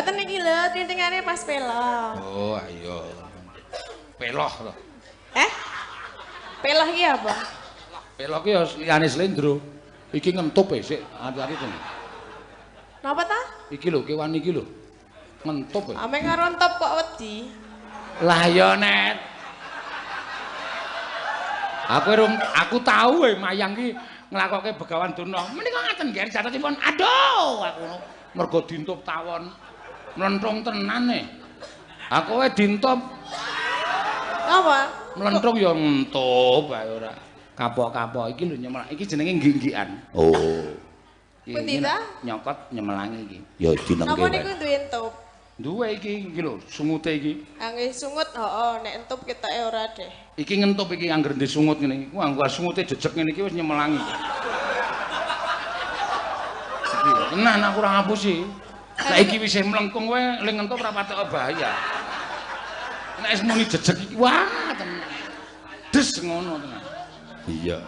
Mboten iki lho, tintingane pas pelog. Oh, ayo. Peloh to. Eh? Peloh iki apa? Peloh ki ya liyane slendro. Iki ngentup e sik, ati-ati to. Napa ta? Iki lho, kewan iki lho. Ngentup e. Ame karo entup kok wedi. Lah ya Net. Aku tau e mayang ki nglakoke Begawan Durna. Menika ngaten nggih catetipun. Aduh, aku ngono. Mergo dintup tawon. Mlenthung tenan e. Aku e dintup. Apa? Mlenthung ya ngentup wae ora. Kapok-kapok iki lho nyemelang. Iki jenenge ngging-nggikan. Oh. Pundi ta? Nyokot nyemelangi iki. Ya dinengke. Napa niku duwe entup? Duwe iki iki lho, sungute iki. Ah nggih sungut, heeh, nek entup ketoke ora deh. Iki ngentup iki angger ndek sungut ngene iki. Wah, sungute jejeg ngene iki wis nyemelangi. Iki tenan aku ora ngapusi. Nek iki wis mlengkung kowe le ngentup ora patek bahaya. Nek wis muni jejeg iki wah tenan. Des ngono tenan. Iya.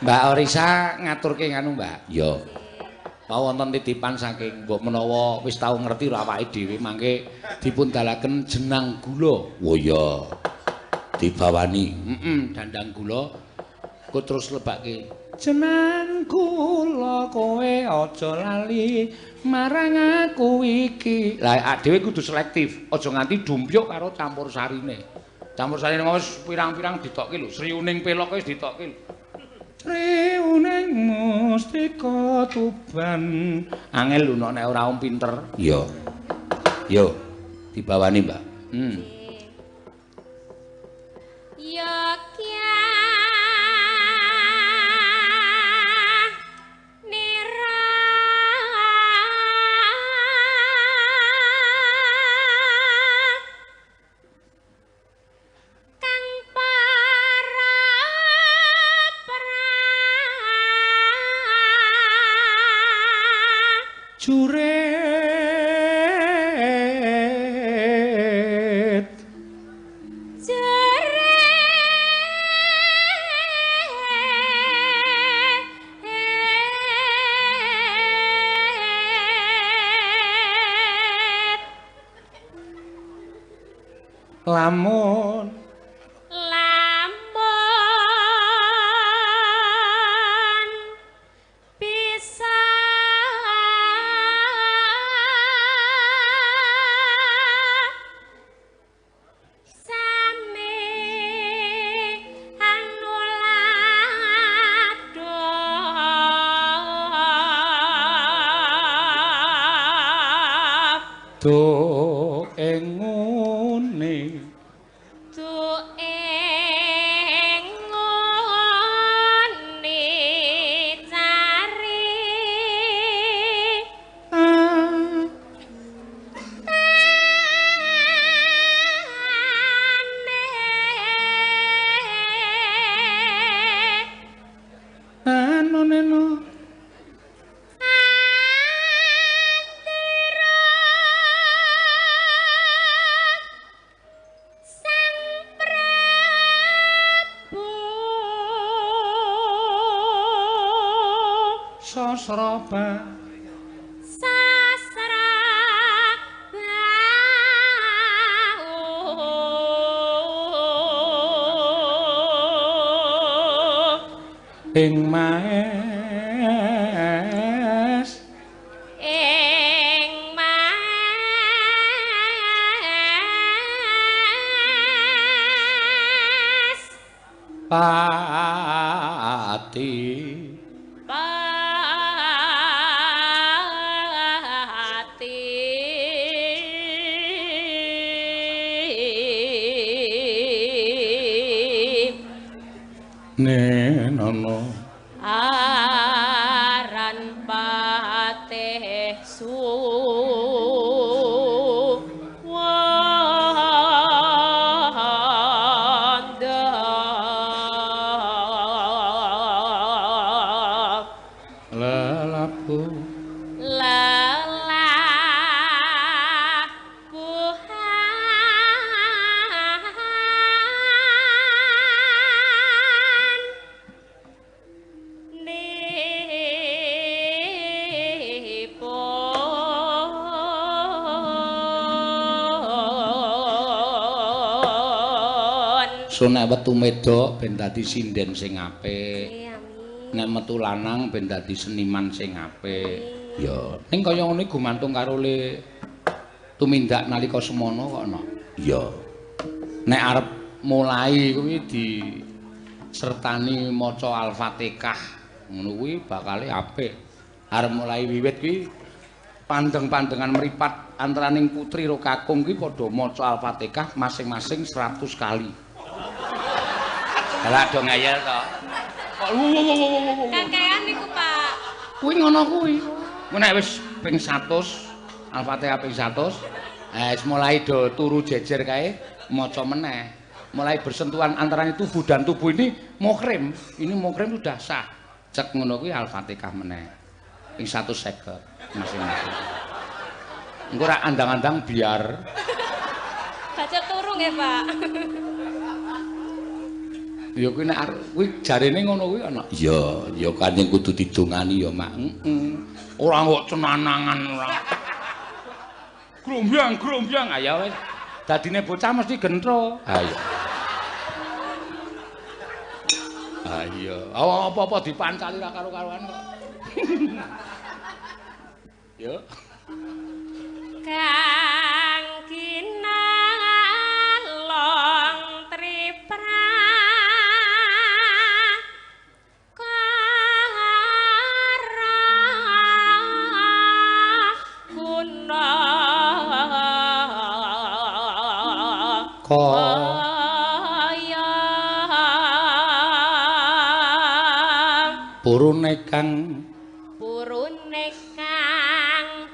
Mbak Orisa ngaturke nganu, Mbak. Iya. Mau wonten titipan saking mbok menawa wis tau ngerti ora awake dhewe mangke dipun dalaken jenang gula. Oh iya. Dibawani. Heeh, dandang gula. Ku terus lebake jenang gula kowe aja lali marang aku iki. Lah dhewe kudu selektif, aja nganti dumpyuk karo campur sarine. Campur sarine mau wis pirang-pirang ditokke lho, sriuning pelok wis ditokke lho. Riuning mustika Tuban. Angel lho nek ora om pinter. Iya. Yo, dibawani, Mbak. Ya kya nira kang para juret juret lamun bisa sami anuladha do ing ngene do ing ngene cari anu neno Sang Prabu sasraba sasrabau ing maes ing maes pati pati nenono aran patih suwanda lelaku lelakuhan So nek wetu medok ben dadi sinden sing apik. Amin. Nek metu lanang ben dadi seniman sing apik. Ya, ning kaya ngene gumantung karo le tumindak nalika semono kok ana. Iya. Nek arep mulai kuwi disertani maca Al-Fatihah, ngono kuwi bakale apik. Arep mulai wiwit kuwi pandeng-pandengan mripat antaraning putri ro kakung kuwi padha maca Al-Fatihah masing-masing 100 kali. Lah do ngayal to. Kok kakean niku, Pak. Kuwi ngono kuwi. Nek wis ping 100, Al-Fatihah ping 100, wis mulai do turu jejer kae maca meneh. Mulai bersentuhan antarané tubuh dan tubuh ini muhrim. Ini muhrim sudah sah. Cek ngono kuwi Al-Fatihah meneh. Ping 150 masing-masing. Engko ora andang-andang biar baca turu nggih, Pak. Ya kuwi nek kuwi jarene ngono kuwi ana. Iya, ya kanjeng kudu didongani ya, Mak. Heeh. Ora kok cenanangan ora. Grombyang-grombyang ayo wis. Dadine bocah mesti gentro. Ha iya. Ha iya. Apa-apa dipancali ra karo-karuan kok. Yo. Kang kinalong tripra kaya purune kang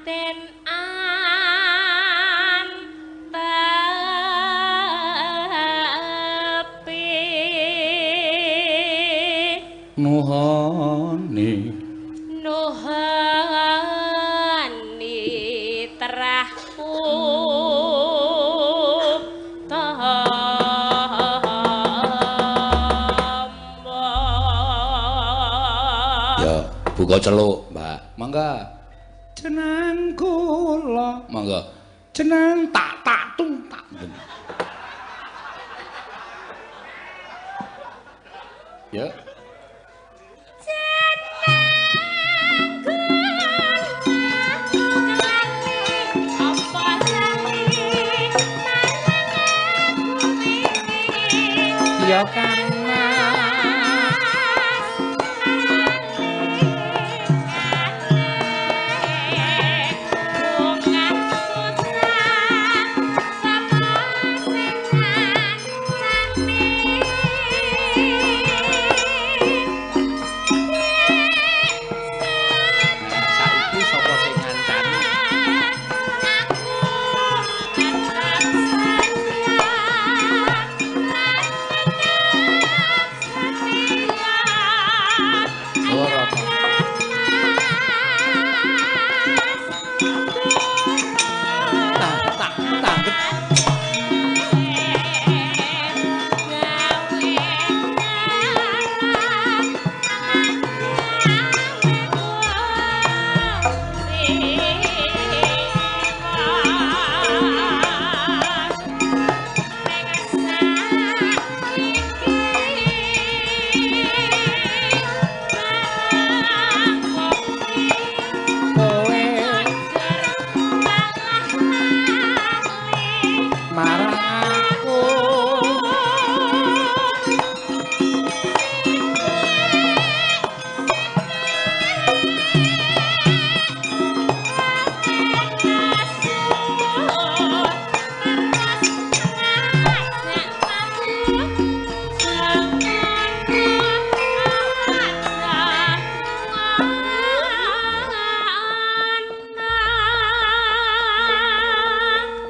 den antepi nuhoni terah buka celuk, Mbak. Mangga. Jeneng kula. Mangga. Jeneng tak tak tung tak. Ya. Jeneng kula apa lali marang aku iki. Ya kan.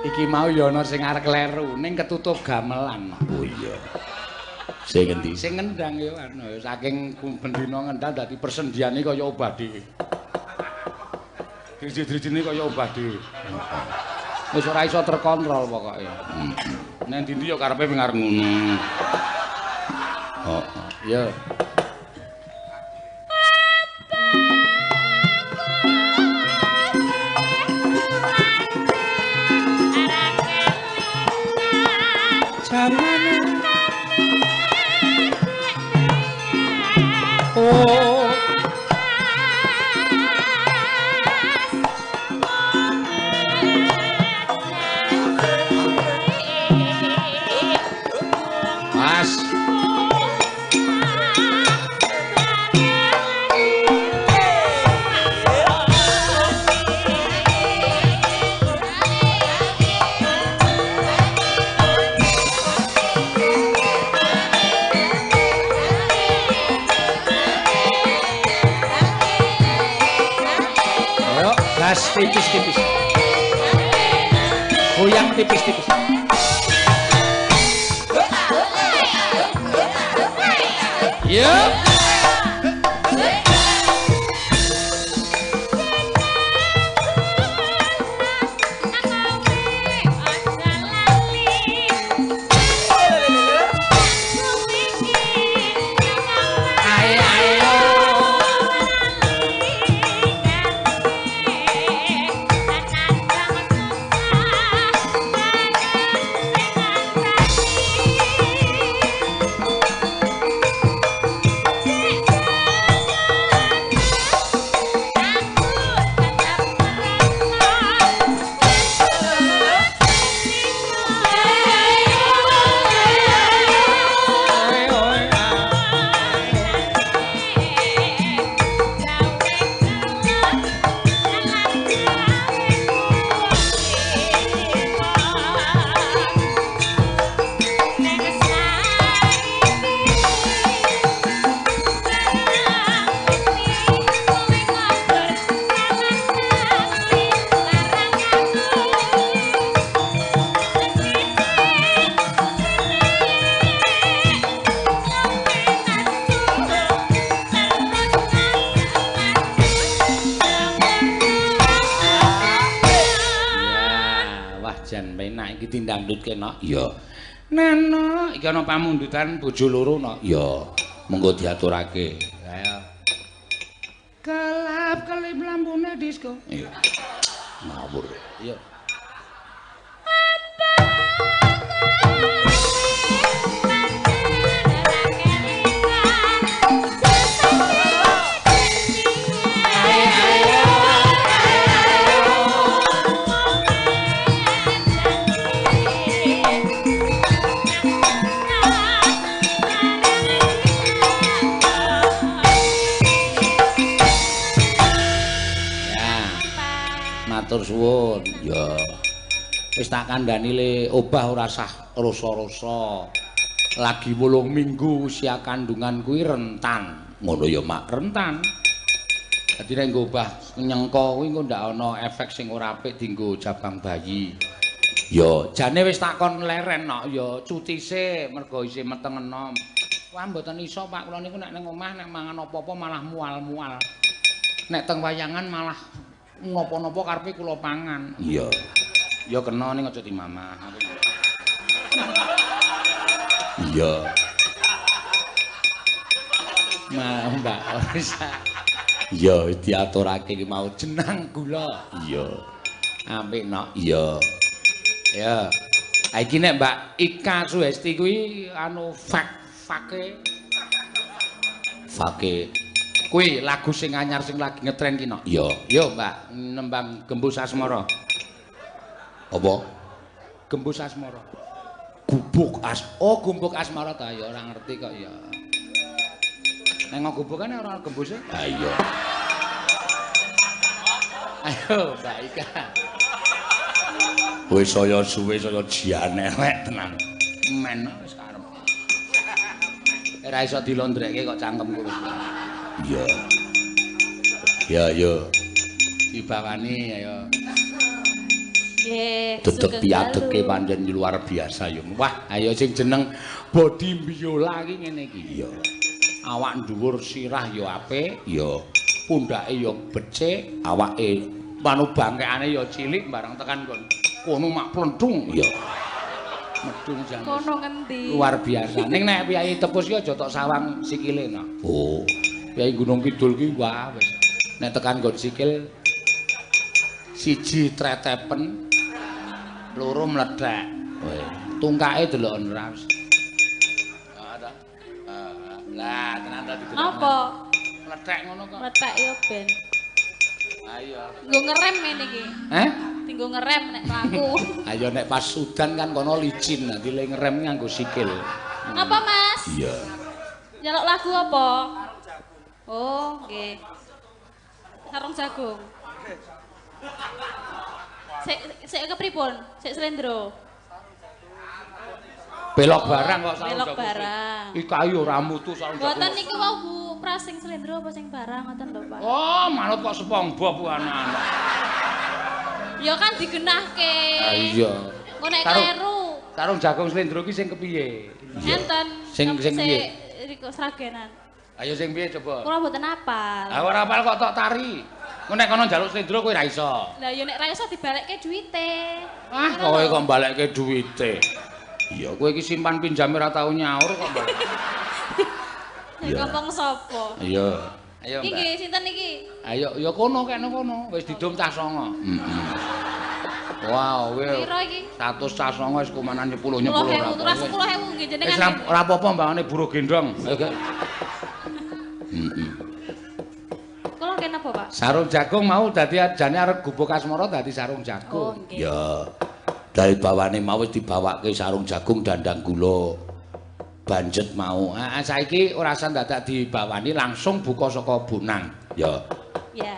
Iki mau ya ana sing arep kleru ning ketutup gamelan. Oh iya. Sing ngendi? Sing ngendang ya ana saking bendina ngendang dadi persendiane kaya obah dhewe. Driji-drijine kaya obah dhewe. Wis ora iso terkontrol pokoke. Nang ndi-ndi ya karepe wing arep ngono. Heeh. Ya. Jamane Ayo, gas tipis-tipis. Goyang tipis-tipis. Yuk. Dangdut kena. Iya. Neno, iki ana pamundutan bojo loro no. Iya. Monggo diaturake. Ayo. Kelap kelip lampune disko. Iya. Ngawur. Iya. Matur suwun. Ya. Wis tak kandhani le obah ora sah rasa-rasa. Lagi 8 minggu usia kandungan kuwi rentan. Ngono ya Mak, rentan. Dadi nek nggo obah nyengko kuwi engko ndak ana efek sing ora apik dienggo jabang bayi. Ya, jane wis tak kon leren nok ya cuti sik mergo isih meteng enom. Wah mboten iso Pak, kula niku nek ning omah nek mangan apa-apa malah mual-mual. Nek teng wayangan malah napa-napa karepe kula pangan. Iya. Ya kena ning aja dimamah. Iya. Nah, Mbak Orisa. Iya, diaturake iki mau jenang gula. Iya. Apik nok. Iya. Ya. Ha iki nek Mbak Ika Suhesti kuwi anu fake. Fake. Kuwi lagu sing anyar sing lagi ngetren ki nok. Iya. Yo Mbak nembang Gembus Asmara. Apa? Gembus Asmara. Gubuk as. Oh, Gumbuk Asmara ta ya ora ngerti kok ya. Nang gubukane ora gembuse. Ha iya. Ayo Mbak Ika. Wis saya suwe saya jiane rek tenan. Men wis karep. Ora iso dilondrekke kok cangkemku wis. Iya. Ya ya. Dibawani ayo. Nggih. Dedeg piadeke pancen luar biasa ya. Wah, ayo sing jeneng body biola iki ngene iki. Iya. Awak dhuwur sirah ya apik, ya. Pundhake ya becik, awake manu bangkekane ya cilik barang tekan nggon. Kono mak plentung. Iya. Medun jan. Kono ngendi? Luar biasa. Ning nek piyayi tepus ki aja tok sawang sikile no. Oh. Piyayi Gunung Kidul ki wah wis. Nek tekan nggon sikil siji tretepen, loro mlethek. Tungkake deloken ora wis. Lah tenan ta didelok. Apa? Mlethek ngono kok. Mlethek yo ben. Ayo. Nggo ngerem ngene iki. Heh? Dinggo ngerem nek mlaku. Ayo nek pas udan kan kono licin, nanti le ngerem nganggo sikil. Napa, Mas? Iya. Njaluk lagu apa? Oh, nggih. Sarung jagung. Sik sik kepripun? Sik slendro. Belok barang kok sarung Belok jagung. Barang. Iki ora mutu sarung jagung. Mboten niku wau Bu Prasing slendro apa sing barang ngoten lho, Pak. Oh, manut kok SpongeBob ku anak-anak. Ya kan digenahke. Ah iya. Engko nek kleru. Sarung jagung slendro ki sing kepiye? Enten. Sing piye? Iku Sragenan. Ayo sing piye coba? Kula mboten apal. Ah ora apal kok tok tari. Engko nek kono njaluk slendro kowe ra iso. Lah ya nek ra iso dibalekke duwite. Ah, kowe kok balekke duwite. Iya, kowe iki simpan pinjame ora tau nyaur kok balik. Iya. Ngomong sapa? Iya. Ayo, Mbak. Iki sinten iki? Ayo, ya kono kene kono, wis didum cah 9. Heeh. Wow, kowe. Piro iki? 100 cah 9 wis kumanan 10 10 ora. 10.000 nggih jenengan. Wis ora apa-apa mbangane buruh gendong. Ayo, Gek. Heeh. Kula kene apa, Pak? Sarung jagung mau dadi jane arep gubuk asmara dadi sarung jagung. Oh, nggih. Ya. Dari bawane mau wis dibawake sarung jagung dandang gula. Banjet mau. Ah saiki ora usah dadak dibawani langsung buka saka bonang. Ya. Ya.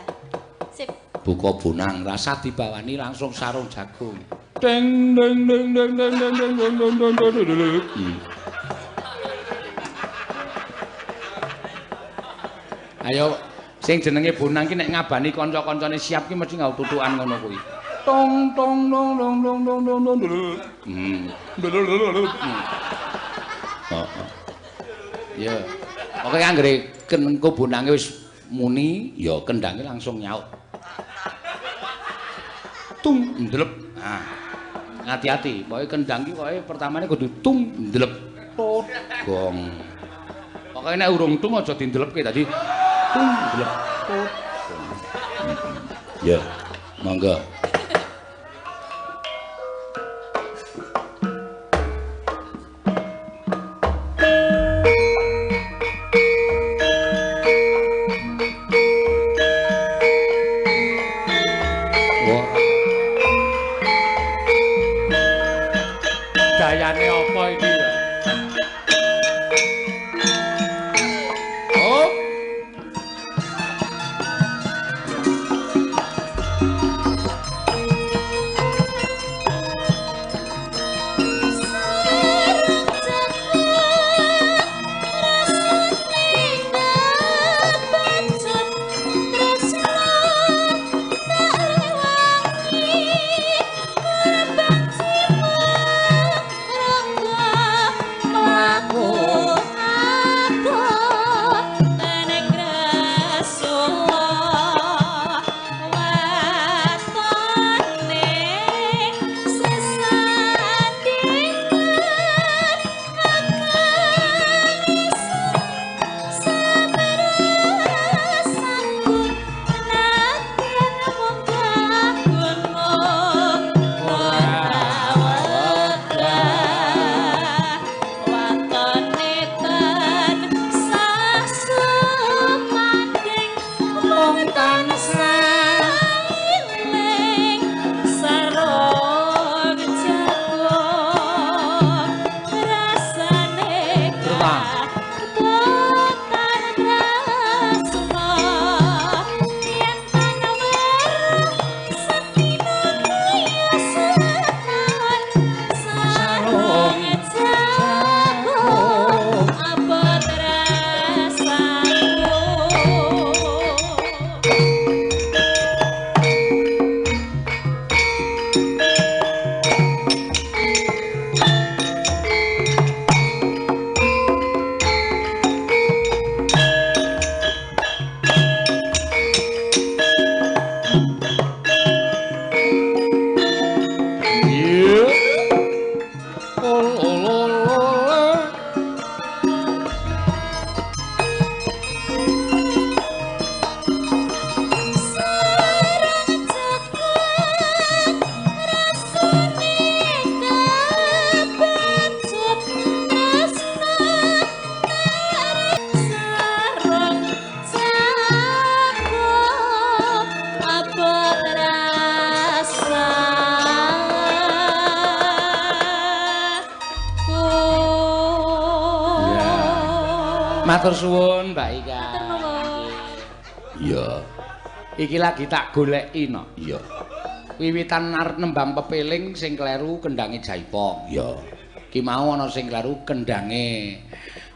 Sip. Buka bonang, rasa dibawani langsung sarung jagung. Ding ding ding ding ding ding ding ding ding ding ding. Ayo sing jenenge bonang ki nek ngabani kanca-kancane siap ki mesti nggawa tutukan ngono kuwi. Tong tong dong dong dong dong dong dong. Heeh. Ya. Pokoke anggere engko bonange wis muni, ya kendhange langsung nyaut. Tung ndelep. Nah. Hati-hati, pokoke kendhang ki pokoke pertamane kudu tung ndelep. Tot gong. Pokoke nek urung tung aja dindelepke dadi tung ndelep tot gong. Ya, monggo. Dayane apa iki ya? Oh. Matur suwun Mbak Ika. Matur nuwun. Iya. Iki lagi tak goleki no. Iya. Wiwitan arep nembang pepeling sing kleru kendhange Jaipong. Iya. Ki mau ana sing kleru kendange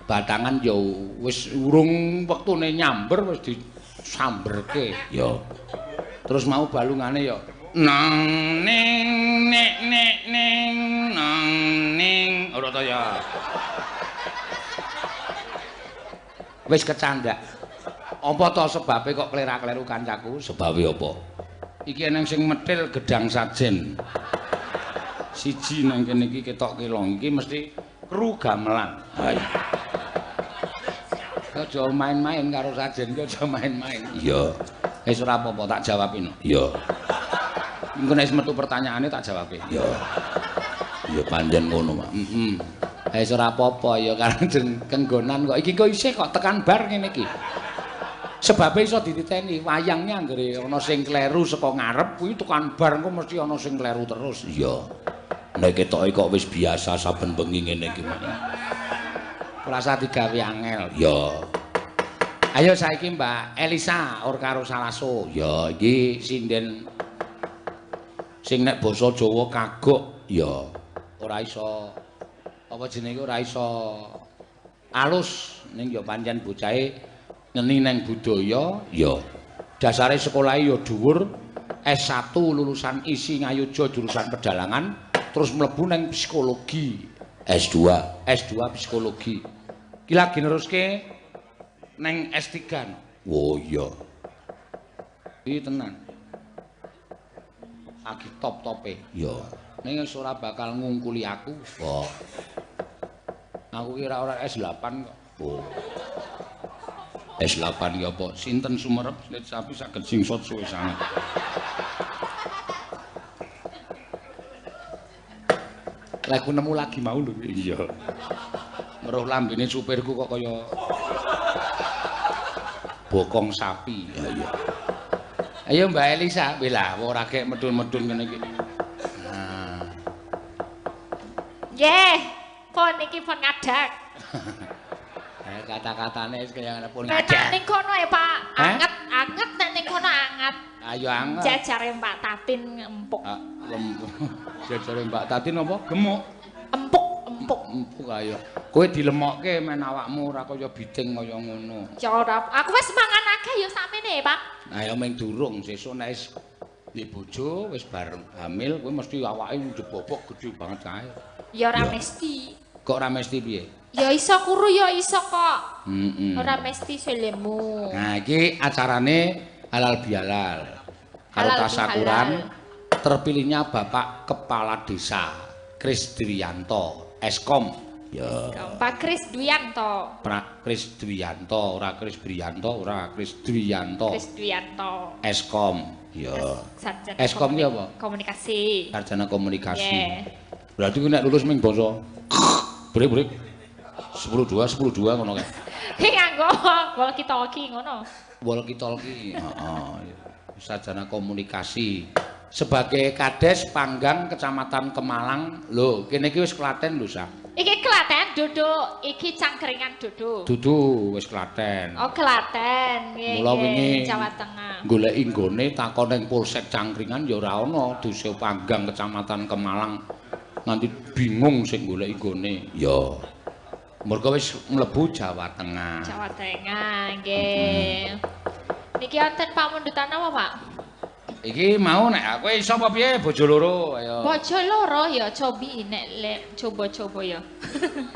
batangan ya wis urung wektune nyamber wis disamberke. Ya. Terus mau balungane ya nang ning nek nek ning nang ning ora ta ya. Wis kecandak. Apa to sebabe kok klera-kleru kancaku? Sebabe apa? Iki eneng sing metil gedang sajen. Siji nang kene iki ketok kelong iki mesti kru gamelan. Ha iya. Aja main-main karo sajen iki aja main-main. Iya. Wis ora apa-apa tak jawab ino. Iya. Engko nek wis metu pertanyaane tak jawabe. Iya. Ya pancen ngono, Pak. Heeh. Wis ora apa-apa ya karena kenggonan kok. Iki kok isih kok tekan bar ngene iki. Sebabe iso dititeni wayangnya anggere ana sing kleru saka ngarep kuwi tekan bar engko mesti ana sing kleru terus. Iya. Nek ketoke kok wis biasa saben bengi ngene iki, Pak. Ora usah digawe angel. Iya. Ayo saiki Mbak Elisa or karo Salaso. Ya iki sinden sing nek basa Jawa kagok ya ora iso apa jenenge ora iso alus ning ya pancen bocahe nyeni neng budaya ya dasare sekolahe ya dhuwur S1 lulusan ISI Ngayogya jurusan pedalangan terus mlebu neng psikologi S2 psikologi iki lagi neruske neng S3 no. Oh iya iki tenan lagi top-tope ya ning wis ora bakal ngungkuli aku. Oh. Aku kira ora S8 kok. Oh. S8 ki apa? Sinten sumerep slit sapi saged singsot suwe sanget. Lah aku nemu lagi mau lho. Iya. Meruh lambene supirku kok kaya bokong sapi. Ya iya. Ayo Mbak Elisa, lah ora gek medun-medun ngene iki. Nah. Nggih, pun iki pun ngadak. Kata-katane wis kaya ngene pun ngadak. Nek ning kono ya, Pak, anget, anget nek ning kono anget. Ayo anget. Jajare Mbak Tatin empuk. Lempuk. Jajare Mbak Tatin apa? Gemuk. Empuk, empuk. Empuk ayo. Kowe dilemokke men awakmu ora kaya biting kaya ngono. Ya ora, aku wis mangan akeh ya sakmene, Pak. Nah ya meng durung sesuk nek wis duwe bojo wis bar hamil kowe mesti awake njebobok gedhe banget kae. Ya ora mesti. Kok ora mesti piye? Ya iso kuru ya iso kok. Heeh. Ora mesti selemu. Nah iki acarane halal bihalal. Karo tasakuran terpilihnya Bapak Kepala Desa Kris Dwianto, Eskom. Ya. Pak Kris Dwianto. Pak Kris Dwianto, ora Kris Brianto, ora Kris Dwianto. Kris Dwianto. Eskom. Ya. Eskom ki apa? Komunikasi. Sarjana komunikasi. Yeah. Berarti ku nek lulus ming basa brek-brek 10-2 10-2 ngono kae. Ki nganggo walkie talkie ngono. Walkie talkie. Heeh. Sarjana komunikasi. Sebagai Kades Panggang Kecamatan Kemalang. Lho, kene iki wis Klaten lho, Sa. Iki Klaten duduk, iki Cangkringan duduk. Dudu wis Klaten. Oh, Klaten. Nggih. Mula wingi Jawa Tengah. Goleki nggone takon ning Polsek Cangkringan ya ora ana, Desa Panggang Kecamatan Kemalang. Nganti bingung sing goleki nggone. Ya. Mergo wis mlebu Jawa Tengah. Jawa Tengah, nggih. Niki wonten pamundutan apa, Pak? Iki mau nek aku iso apa piye bojo loro ayo. Bojo loro ya cobi nek lek coba-coba ya.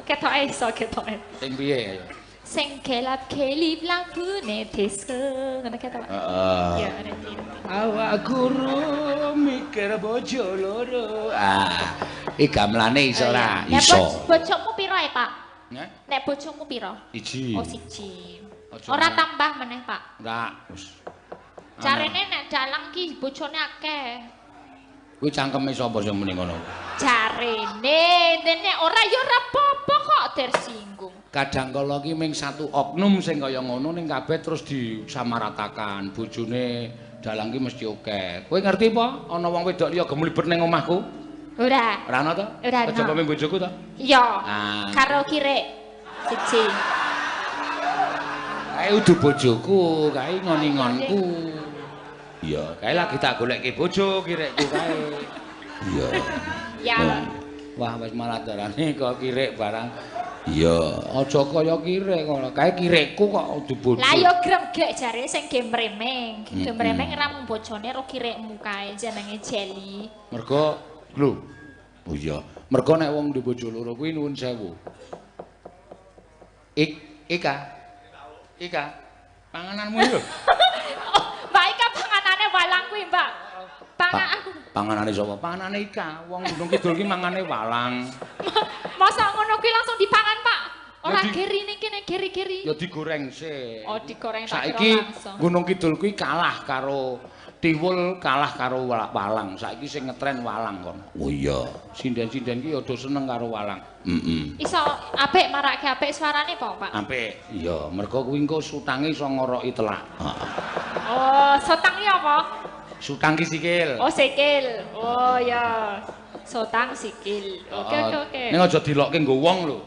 Ketoke iso ketoke. Sing piye ayo? Sing kelap-kelip lampune disco ngono ketok. Heeh. Ya ngerti. Awak guru mikir bojo loro. Ah, iki gamelane iso ora? Iso. Bojomu piro e, Pak? Nek? Nek bojomu piro? Iji. Oh, siji. Ora tambah meneh, Pak. Ora, wis. Carene nek dalang ki bojone akeh. Kuwi cangkeme sapa sing muni ngono? Jarene, dene ora ya ora apa-apa kok tersinggung. Kadang kala ki ming satu oknum sing kaya ngono ning kabeh terus disamaratakan. Bojone dalang ki mesti akeh. Kowe ngerti apa ana wong wedok liya gemlibet ning omahku? Ora. Ora ana to? Ora ana. Kejaba ming bojoku to? Iya. Ah. Karo kirek siji. Kae udu bojoku, kae ngoni-ngonku. Iya, kae lagi tak golekke bojo kirekku kae. Iya. Ya. Wah, wis malah darane kok kirik barang. Iya, aja kaya kirik ngono. Kae kirikku kok dibojo. Lah ya gremgek jare sing ge mremeng. Ge mremeng ra mung bojone ro kirikmu kae jenenge Jeli. Mergo lho. Oh iya, mergo nek wong duwe bojo loro kuwi nuwun sewu. Ika. Ika. Pangananmu lho. Oh, Mbak Ika panganane walang kuwi, Mbak. Pangan aku. Panganane sapa? Panganane Ika. Wong Gunung Kidul ki mangane walang. Masa ngono kuwi langsung dipangan, Pak? Ora gerine kene geri-geri. Ya digoreng sik. Oh, digoreng tak kira Saiki langsung. Gunung Kidul kuwi kalah karo tiwul, kalah karo walang. Saiki sing ngetren walang kono. Oh iya. Sinden-sinden ki ya do seneng karo walang. Heeh. Iso apik marake apik suarane apa, Pak? Apik. Iya, mergo kuwi engko sutange iso ngoroki telak. Heeh. Oh, sotang ki apa? Sutang ki sikil. Oh, sikil. Oh ya. Sotang sikil. Oke, oke, oke. Ning aja dilokke nggo wong lho.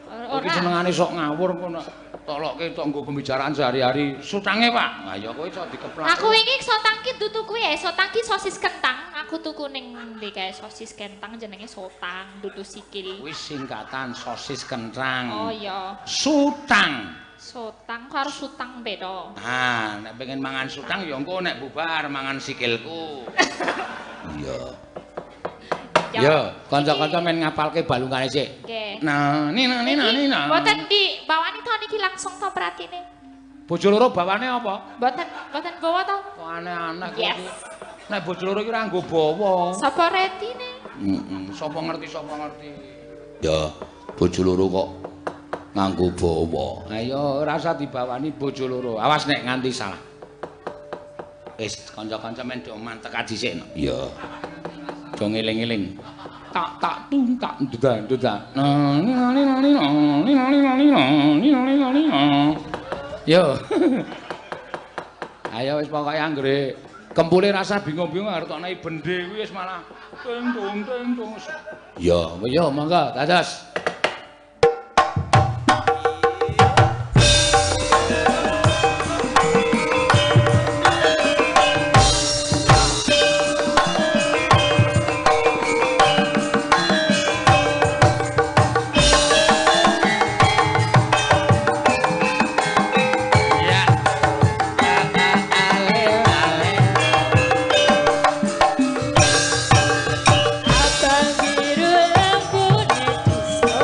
Ora. Iki senengane sok ngawur kono. Tok lokke tok nggo pembicaraan sehari-hari. Sutange, Pak. Lah ya kowe iso dikeplak. Aku wingi sotang ki dudu kuwi ya, sotang ki sosis kentang. Aku tuku ning ndi kae sosis kentang jenenge sotang, dudu sikil. Kuwi singkatan sosis kentang. Oh iya. Sutang. Sotang karo sutang beda. Ah, nek pengen mangan sutang ya engko nek bubar mangan sikilku. Iya. Ya, kanca-kanca men ngapalke balungane sik. Nggih. Nah, ni nah ni nah ni nah. Mboten dibawani to niki langsung to pratine. Bojo loro bawane apa? Mboten, mboten bawa to. Kok aneh-aneh kok. Yes. Nek bojo loro iki ora nggo bawa. Sapa retine? Heeh, sapa ngerti sapa ngerti. Ya, bojo loro kok nganggo bawa. Ayo ora usah dibawani bojo loro. Awas nek nganti salah. Wis kanca-kanca men do mantek dhisik. Iya. Do ngeling-eling. Tak tak tung tak duda duda. Na ni na ni na ni na ni na ni na ni na ni na ni na ni na. Yo. Ayo wis pokoke anggere kempule rasa bingung-bingung arep tokne bende kuwi wis malah tung tung tung tung. Ya, yo monggo dados. Abang biru lampune desa.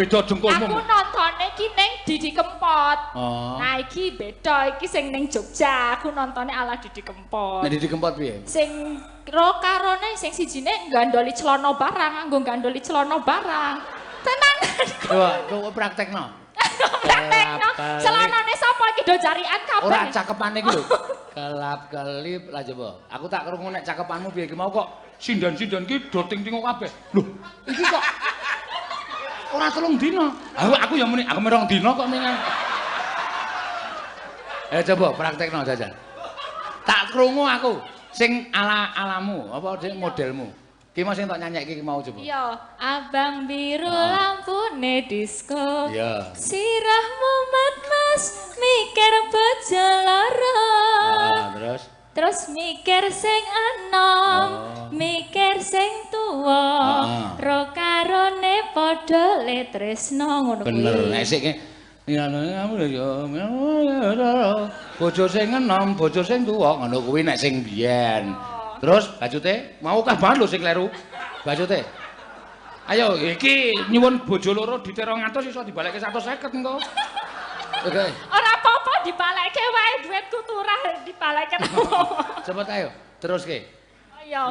Beda dengkulmu. Aku nontone ki ning Didi Kempot. Oh. Nah iki beda, iki sing ning Jogja, aku nontone ala Didi Kempot. Nek Didi Kempot piye? Sing ro karone sing sijine nggandoli celana barang, nganggo nggandoli celana barang. Tenan. Coba, coba praktekno. Praktekno. Celanane sapa iki do jarian kabeh. Ora cakepane iki lho. Kelap-kelip lah coba. Aku tak krungu nek cakepanmu piye iki mau kok sinden-sinden ki do ting-tingo kabeh. Lho, iki kok ora 3 dina. Aku ya muni, aku 2 dina kok mingan. Coba praktekno jajal. Tak krungu aku sing ala-alamu, apa sing modelmu. Ki mau sing tak nyanyekke ki mau coba. Iya, abang biru lampune disko. Iya. Sirah mumet mas mikir bojo loro. Terus terus mikir sing enom, mikir sing tuwa. Ro karone padha le tresno ngono kuwi. Bener, nek sik bojo sing enom, bojo sing tuwa ngono kuwi nek sing biyen. Terus bacute mau kah banget lho sing kleru. Bacute. Ayo iki nyuwun bojo loro dite 200 iso dibalekke 150 engko. Oke. Ora apa-apa dibalekke wae duitku turah dibalekke. Cepet ayo, teruske. Ayo.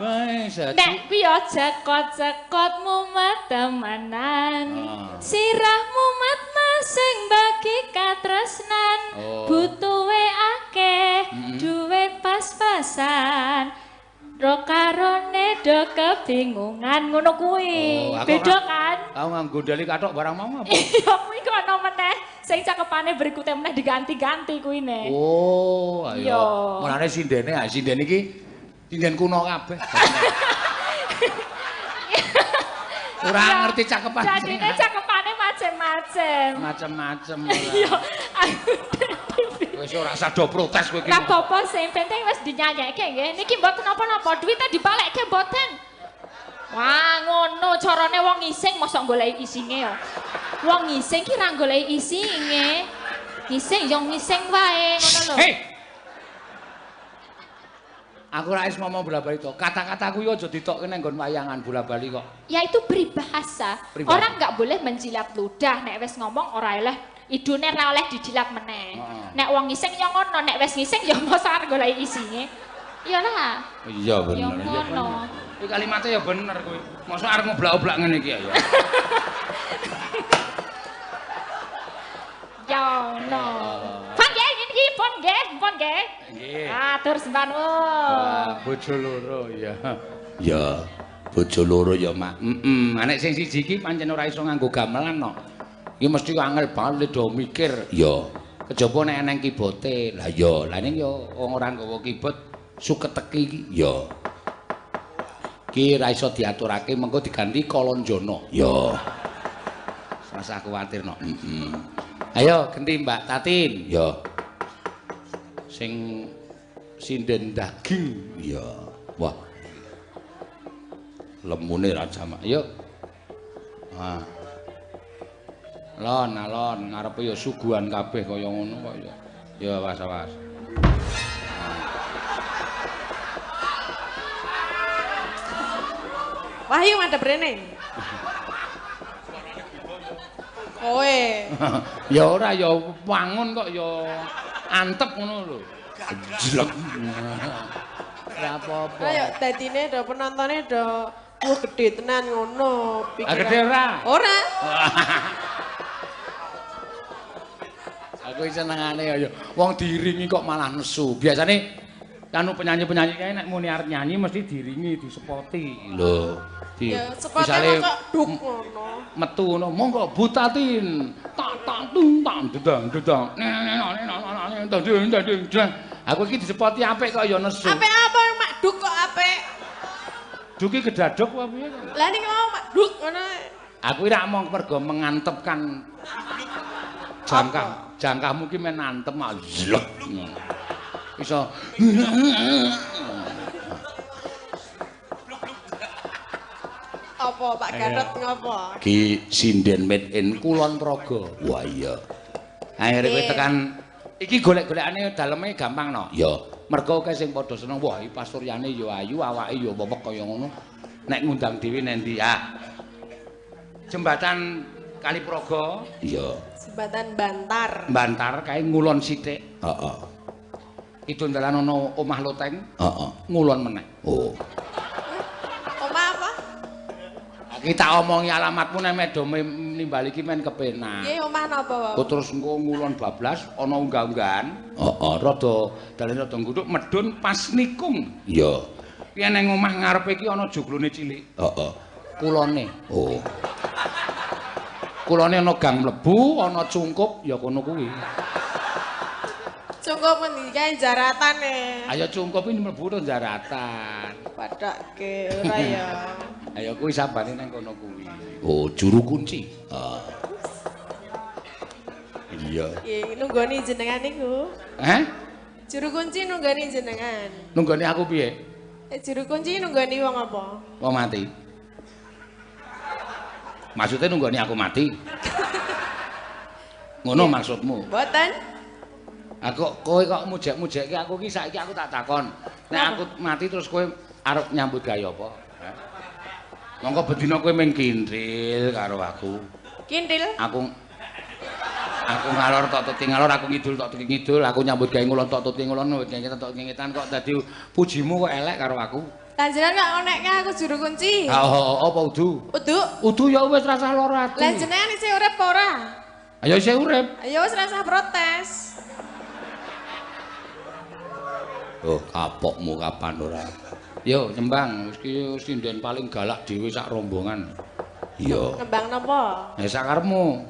Nek kuwi ya cekot-cekot mumet temenan. Sirah mumet mas sing bagi katresnan. Butuhe akeh, duit pas-pasan. Ro karone do kebingungan ngono kuwi. Beda kan? Aku nganggo ndali kathok barang mau apa? Iya kuwi kok ana meneh sing cakepane berikute meneh diganti-ganti kuwi ne. Oh, ayo. Mulane sindene, ah sinden iki sinden kuno kabeh. Ora ngerti cakepan. Jadine cakepane macem-macem. Macem-macem. Iya. Wis ora usah do protes kowe iki. Ora apa-apa sing penting wis dinyanyekke nggih. Niki mboten napa-napa, duwite dibalekke mboten. Wah, ngono carane wong ngising mosok goleki isinge ya. Wong ngising ki ra goleki isinge. Ngising yo ngising wae ngono lho. Hei. Aku ora wis ngomong bola-bali to. Kata-kataku yo aja ditokke nang nggon wayangan bola-bali kok. Ya itu peribahasa. Orang nggak boleh menjilat ludah nek wis ngomong ora eleh. Idune ra oleh dijilat meneh. Nek wong ngising ya ngono, nek wis ngising ya mosok arep goleki isinge. Iya lah. Iya bener. Ya ngono. Kuwi kalimate ya bener kuwi. Mosok arep ngoblak-oblak ngene iki ya. Ya ngono. Pun nggih niki pun nggih, pun nggih. Nggih. Atur sembah nuwun. Bojo loro ya. Ya, bojo loro ya, Mak. Heeh, nek sing siji iki pancen ora iso nganggo gamelan no. Iki mesti angel banget do mikir. Ya, kejaba nek eneng kibote. Lah ya, lah ning ya wong ora nggawa keyboard suketeki iki. Ya. Iki ra iso diaturake mengko diganti Kolonjono. Ya. Rasah kuwatir no. Heeh. Ayo genti Mbak Tatin. Ya. Sing sinden daging. Ya. Wah. Lemune ra jamak. Ayo. Ah. Lon alon ngarepe ya suguhan kabeh kaya ngono kok ya. Ya awas awas. Wahyu madhep rene. Kowe. Ya ora ya wangun kok ya antep ngono lho. Jlek. Ora apa-apa. Ayo dadine do penontone do wah gede tenan ngono pikiran. Gede ora? Ora. Aku senengane ya wong diiringi kok malah nesu. Biasane anu penyanyi-penyanyi kae nek muni arep nyanyi mesti diiringi, disepoti. Lho. Ya sepote kok duk ngono. Metu ngono, monggo Butatin. Tak tak tung tak dedang dedang. Nek nek nek nek. Aku iki disepoti apik kok ya nesu. Apik apa mak duk kok apik? Duk iki gedaduk apa piye? Lah ning mau mak duk ngono. Aku ora mong mergo mengantepkan jangkah. Jangkahmu ki men antem mak zlek. Iso apa Pak Gatot ngopo? Ki sinden made in Kulon Progo. Wah iya. Akhire kowe tekan iki golek-golekane daleme gampang no. Ya. Mergo akeh sing padha seneng, wah iki pasuryane ya ayu, awake ya wewek kaya ngono. Nek ngundang dhewe nek ndi ah. Jembatan Kali Progo. Iya. Jembatan Bantar. Bantar kae ngulon sithik. Heeh. Kidul dalan ana omah loteng. Heeh. Ngulon meneh. Oh. Omah apa? Iki tak omongi alamatmu nek medo nimbali iki men kepenak. Nggih, omah napa, Pak? Oh, terus engko ngulon bablas ana unggah-unggahan. Heeh. Rada dalane rada nguduk medhun pas nikung. Iya. Piye nang omah ngarepe iki ana joglone cilik. Heeh. Kulone. Oh. Kulone ana gang mlebu, ana cungkup, ya kono kuwi. Cungkup ngendi kae jaratan e. Ayo cungkup iki mlebu to jaratan. Padhakke ora ya. Ayo kuwi sabane nang kono kuwi. Oh, juru kunci. Ah. Iya. Nggih, nunggoni jenengan niku. Heh? Juru kunci nunggoni jenengan. Nunggoni aku piye? Juru kunci nunggoni wong apa? Wong mati. Maksudnya nunggoni aku mati? Ngono maksudmu? Mboten. Aku kowe kok mujek-mujekke aku iki saiki aku tak takon. Nek aku mati terus kowe arep nyambut gawe apa? Mongko bedina kowe mung kintil karo aku. Kintil? Aku ngalor tok tuti ngalor, aku ngidul tok tuti ngidul, aku nyambut gawe ngulon tok tuti ngulon, ngetan tok ngetan kok dadi pujimu kok elek karo aku. Lanjutan kok onekke aku juru kunci. Ha apa udu? Udu. Udu ya wis rasah lara ati. Lah jenengan isih urip apa ora? Ayo isih urip. Ayo wis rasah protes. Oh, kapokmu kapan ora? Yo nyembang, wis ki sinden paling galak dhewe sak rombongan. Iya. Ngembang napa? Ya sakarepmu.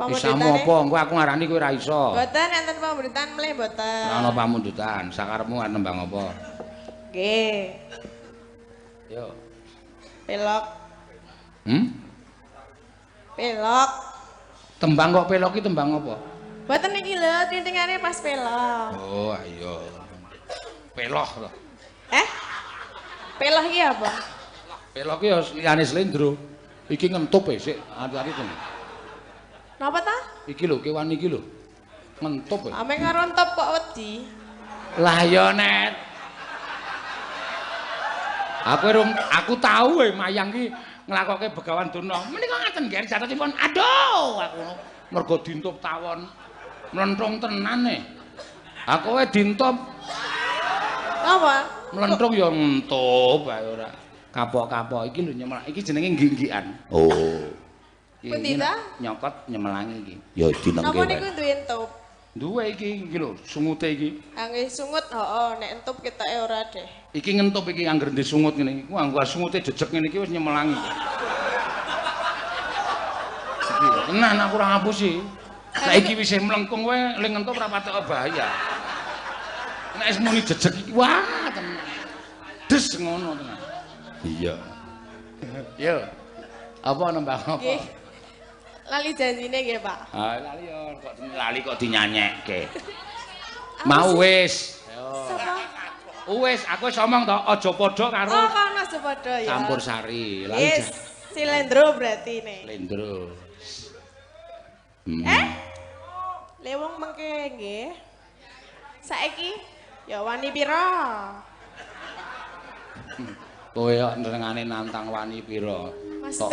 Isamu apa? Engko aku ngarani kowe ora iso. Mboten enten pamundutan mleh mboten. Ora ana pamundutan, sakarepmu arep nembang apa? Nggih. Yo. Pelok. Hmm? Pelok. Tembang kok pelok iki tembang apa? Mboten iki lho, tintingane pas pelok. Oh, ayo. Peloh to. Eh? Peloh iki apa? Peloh ki ya liyane slendro. Iki ngentup e sik, ati-ati to. Napa ta? Iki lho, kewan iki lho. Ngentup e. Ame karo entup kok wedi. Lah ya Net. Aku tahu e mayang ki nglakoke Begawan Durna. Menika ngaten nggih jatosipun. Aduh, aku mergo dintup tawon. Mlenthung tenan e. Aku e dintup. Apa? Mlenthung ya ngentup ae ora. Kapok-kapok iki lho nyemelak. Iki jenenge ngginggikan. Oh. Pundi ta? Nyokot nyemelangi iki. Ya dinengke. Napa niku duwe entup? Duwe iki iki lho, sungute iki. Ah nggih sungut, heeh, nek entup ketoke ora deh. Iki ngentup iki angger ndek sungut ngene iki. Wah, sungute jejeg ngene iki wis nyemelangi. Iki tenan aku ora ngapusi. Nek iki wis mlengkung kowe ling ngentup ora patek bahaya. Nek wis muni jejeg iki wah tenan. Des ngono tenan. Iya. Yo. Apa nembang apa? Nggih. Lali janjine nggih, Pak. Ah, lali yo kok lali kok dinyanyekke. Mau wis. Sapa? Wis, aku wis omong to, aja padha karo Oh, kono aja padha ya. Campur sari. Lali. Yes, Silendro berarti ne. Lendro. Eh? Lewong mengke nggih. Saiki ya wani pira? Kowe kok nrengane nantang wani pira? Kok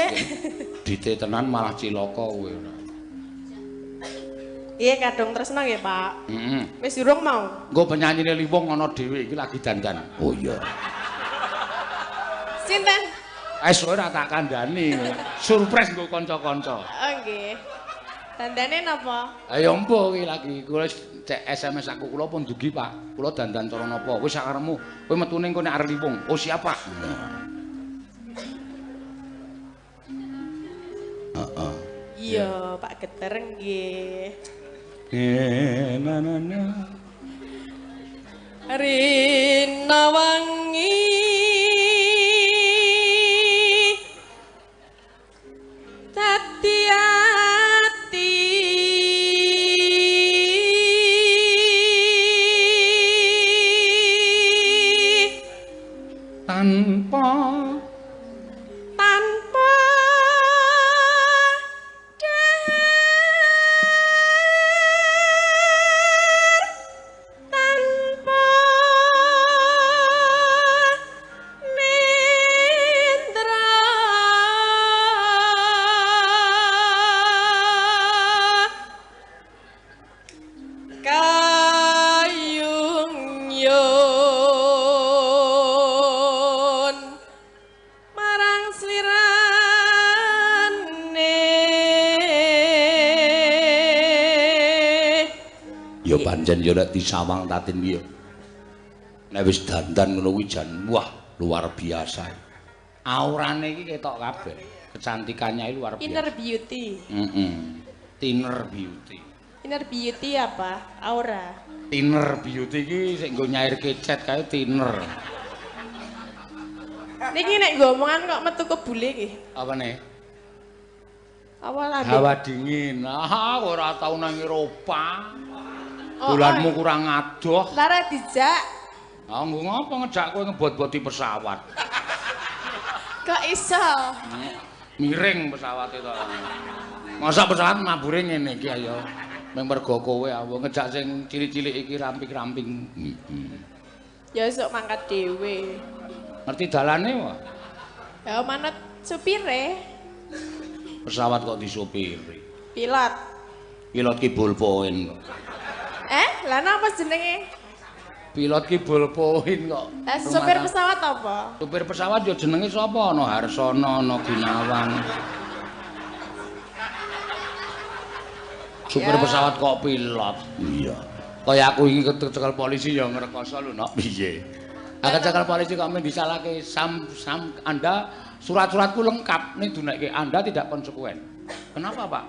dite tenan malah cilaka kowe ora. Iya kadung tresna nggih, Pak. Heeh. Wis durung mau. Engko penyanyine Liwung ana dhewe iki lagi dandan. Oh iya. Sinten? Wis ora tak kandhani. Surprise nggo kanca-kanca. Oh nggih. Dandane napa? Ayo empo iki lagi kula cek SMS aku kula pun dugi, Pak. Kula dandan cara napa? Wis sakarepmu. Kowe metune engko nek arep Liwung. Oh siap, Pak. Heeh. Iya, Pak Geter nggih. Na na na. Rina wangi dadi ati tanpa tanpa Ya pancen ya nek disawang Tatin ki ya. Nek wis dandan ngono kuwi jan wah luar biasa. Aurane iki ketok kabeh. Kecantikannya luar biasa. Inner beauty. Heeh. Thinner beauty. Inner beauty apa? Aura. Thinner beauty iki sing nggo nyairke cat kae thinner. Niki nek nggo omongan kok metu kebule iki. Apane? Apa lambe? Hawa dingin. Ah, ora tau nang Eropa. Oh, Dolanmu oh. kurang adoh. Lara dijak. Ah, nggo ngopo ngejak kowe ngebot-boti pesawat? Kok iso? Miring pesawate to. Masa pesawat mabure ngene iki ayo. Mung mergo kowe aku ngejak sing cilik-cilik iki ramping-ramping. Heeh. Ya esuk mangkat dhewe. Ngerti dalane wae? Ya manut supire. Pesawat kok disupiri. Pilot. Pilot ki ballpoint kok. Eh, lah napa jenenge? Pilot ki ballpoint kok. Lah supir pesawat apa? Supir pesawat ya jenenge sapa? Ana Harsono, ana Gunawan. Supir Ya. pesawat kok pilot. Iya. Kaya aku iki kecekel polisi ya ngrekoso lho, Nok. Piye? Aku kecekel polisi kok men disalahke sam Anda surat-suratku lengkap ning dunekke Anda tidak konsekuen. Kenapa, Pak?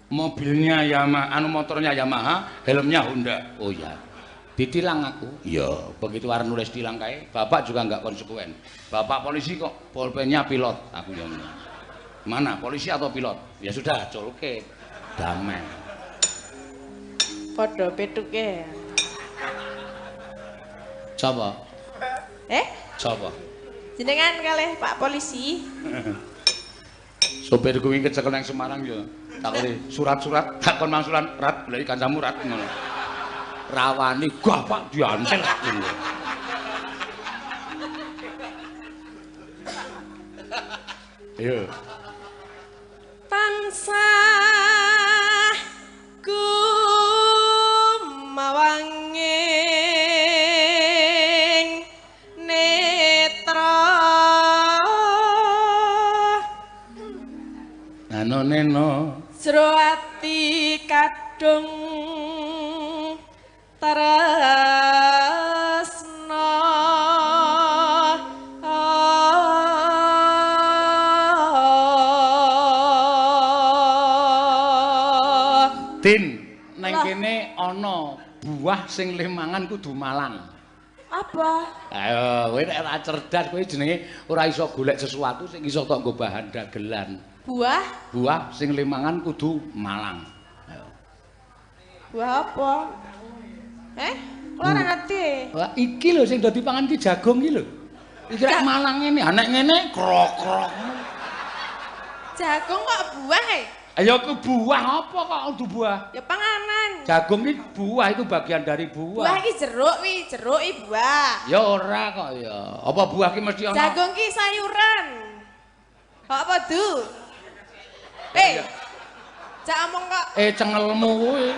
Mobilnya Yamaha, anu motornya Yamaha, helmnya Honda. Oh iya. Ditilang aku. Iya. Begitu arep nulis tilang kae, bapak juga nggak konsekuen. Bapak polisi kok pulpennya pilot, aku yang mana polisi atau pilot? Ya sudah, culke. Damai. Padha petuke. Sapa? Eh, Sapa? jenengan kalih Pak polisi. Sopir kuwi kecekel nang Semarang ya. Takoni surat-surat, takon mangsulan rat goleki kancamu rat ngono. Rawani gah Pak diantel ngono. Ayo. Tansah kumawanging netra. Nano neno Jero ati kadung tresna. Tin, neng kene ana buah sing leh mangan kudu malang. Apa? Ayo, kowe nek ora cerdas kowe jenenge ora iso golek sesuatu sing iso tok nggo bahan dagelan. Buah? Buah sing leh mangan kudu malang. Ayo. Buah apa? Eh, kula ora ngerti. Wah, iki lho sing dadi pangan ki jagung iki lho. Iki rek malang ngene, ha nek ngene krok-krok. Jagung kok buah e? Ayo ku buah apa kok kudu buah? Ya panganan. Jagung ki buah itu bagian dari buah. Buah iki jeruk wi, jeruk iki buah. Ya ora kok ya. Apa buah ki mesti ana? Jagung ki sayuran. Kok apa du? Eh. Jak omong kok. Eh cengelmu kuwi.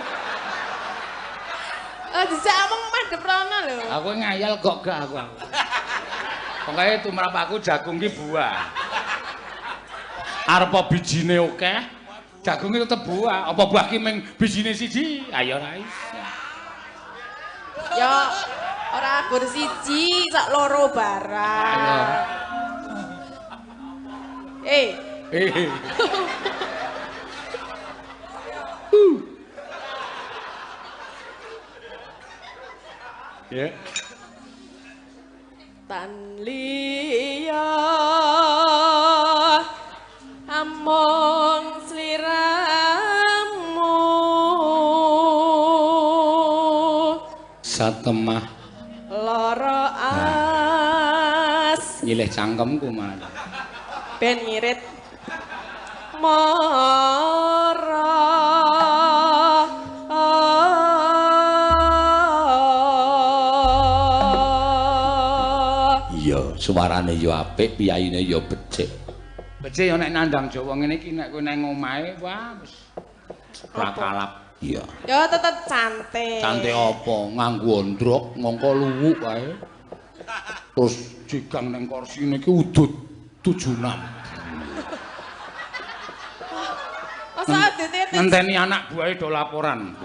Oh, dijak omong madhep rono lho. Aku ngayal kok gak aku. Pokoke tumrap aku jagung ki buah. Arep bijine akeh, jagung ki tetep buah. Apa buah ki mung bijine siji? Ayo ora iso. Ya ora gur siji, sak loro barang. Eh. Eh. Ya. Tan liya among sliramu satemah lara as nyilih cangkemku malah ben ngirit mara. Iya, suarane ya apik, piyayine ya becik. Becik ya nek nandang Jawa ngene iki nek kowe nang omahe wah wis ora kalap. Iya. Ya tetep cantik. Cantik apa? Nganggo ondrok, nganggo luwuk kae. Terus jigang nang kursine iki udut 76. Masa udute ngenteni anak buahe do laporan.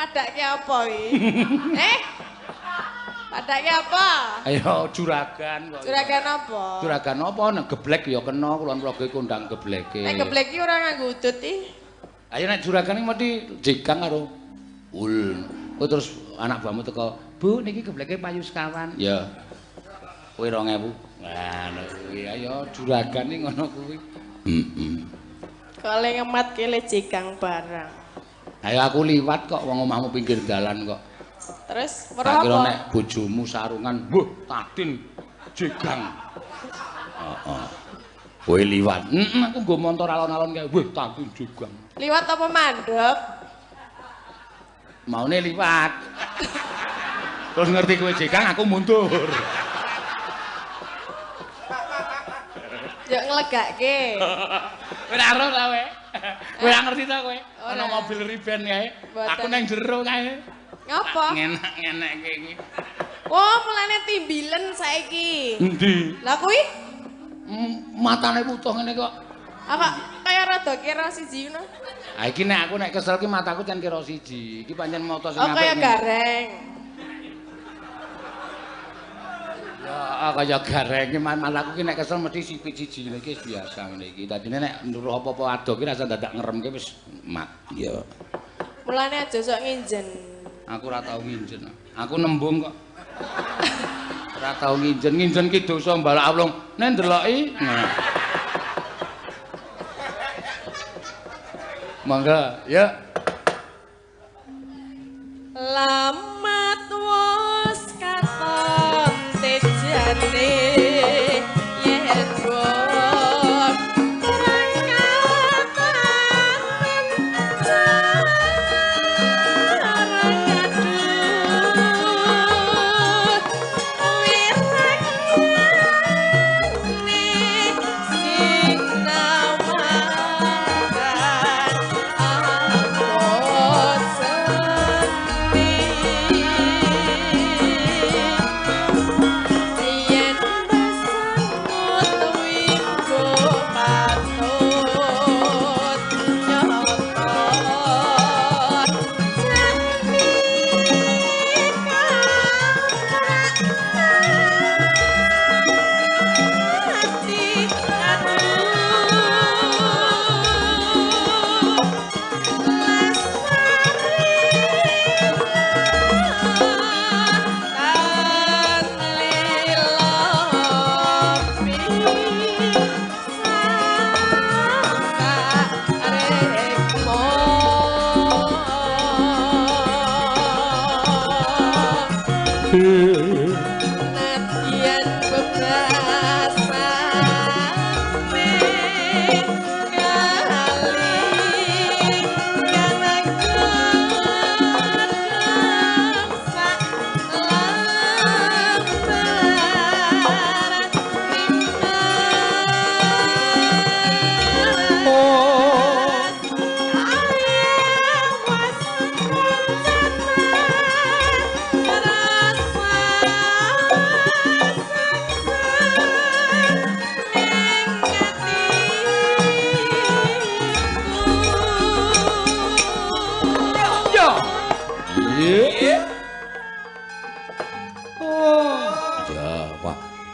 Padake apa iki? Eh? Padake apa? Ayo juragan kok. Juragan apa? Juragan apa nek geblek ya kena kulon progo kondang gebleke. Nek geblek iki ora nganggo udut iki. Ayo nek juragan iki mesti jegang karo ul. Kowe terus anak buahmu teko, "Bu, niki gebleke payu sekawan." Ya. Kowe 2000. Lah ngono kuwi ayo juragan iki ngono kuwi. Heeh. Kok le ngemat kele jegang barang. Ayo aku liwat kok wong omahmu pinggir dalan kok. Terus tak kira nek bojomu sarungan, "Wah, Tadin jegang." Heeh. Kowe liwat. Heeh, aku nggo montor alon-alon kae. Wah, Tadin jegang. Liwat apa mandek? Maune liwat. Terus ngerti kowe jegang, aku mundur. Yo nglegake. Kowe ora ero ta kowe? Kowe ora ngerti ta kowe? Ana mobil riben kae. Aku nang jero kae. Ngapa? Ngenak-ngenekke iki. Oh, mulane timbilen saiki. Endi? Lah kuwi matane wutuh ngene kok. Apa kaya rada kira siji ngono? Ha iki nek aku nek kesel ki mataku jan kira siji. Iki pancen mata sing apik. Oh, kaya gareng. Ya, kaya gareng iki mataku ki nek kesel mesti sipit siji ngene iki biasa ngene iki. Dadine nek nduruh apa-apa ado ki rasa dadak ngeremke wis mat. Ya. Mulane aja sok nginjen. Aku ora tau nginjen. Aku nembung kok. Ora tau nginjen. Nginjen ki dosa mbalak awlung. Nek ndeloki. Nah. Mangga, ya. Lamat wos katon tejane yen wong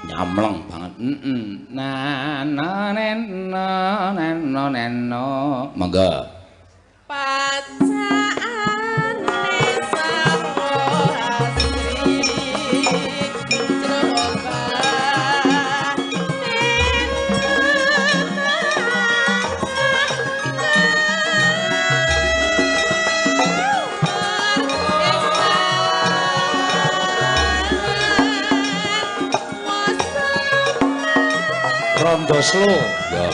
Nyamleng banget. Na na nen na nen no nen no. Monggo. Pacaane sarwa asri coba Rondo slow. Ya.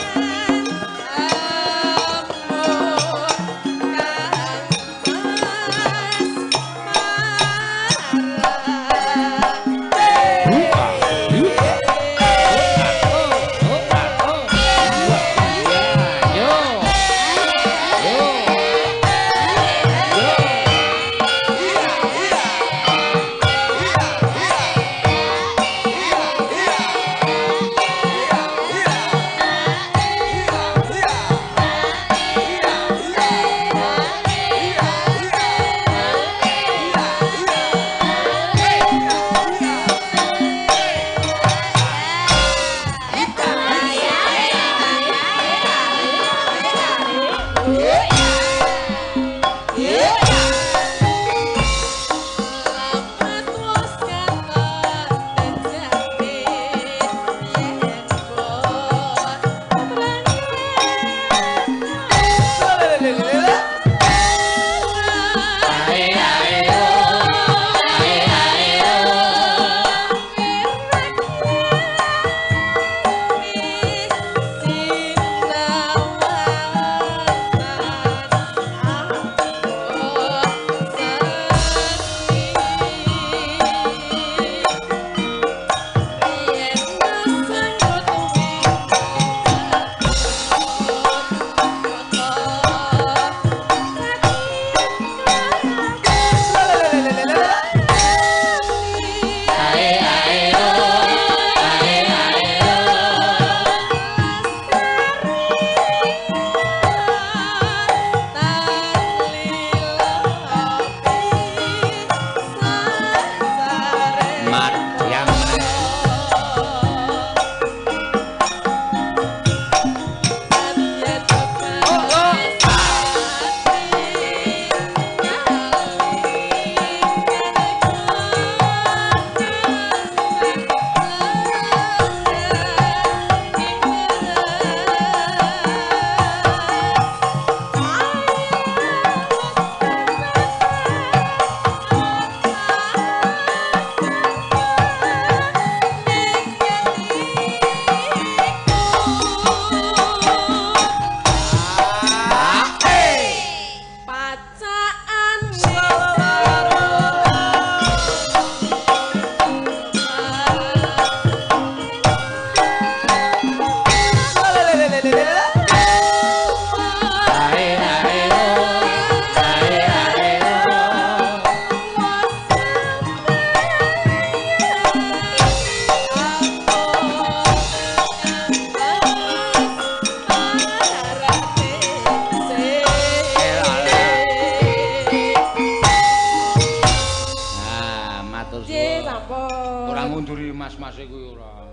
mas-mase kuwi ora.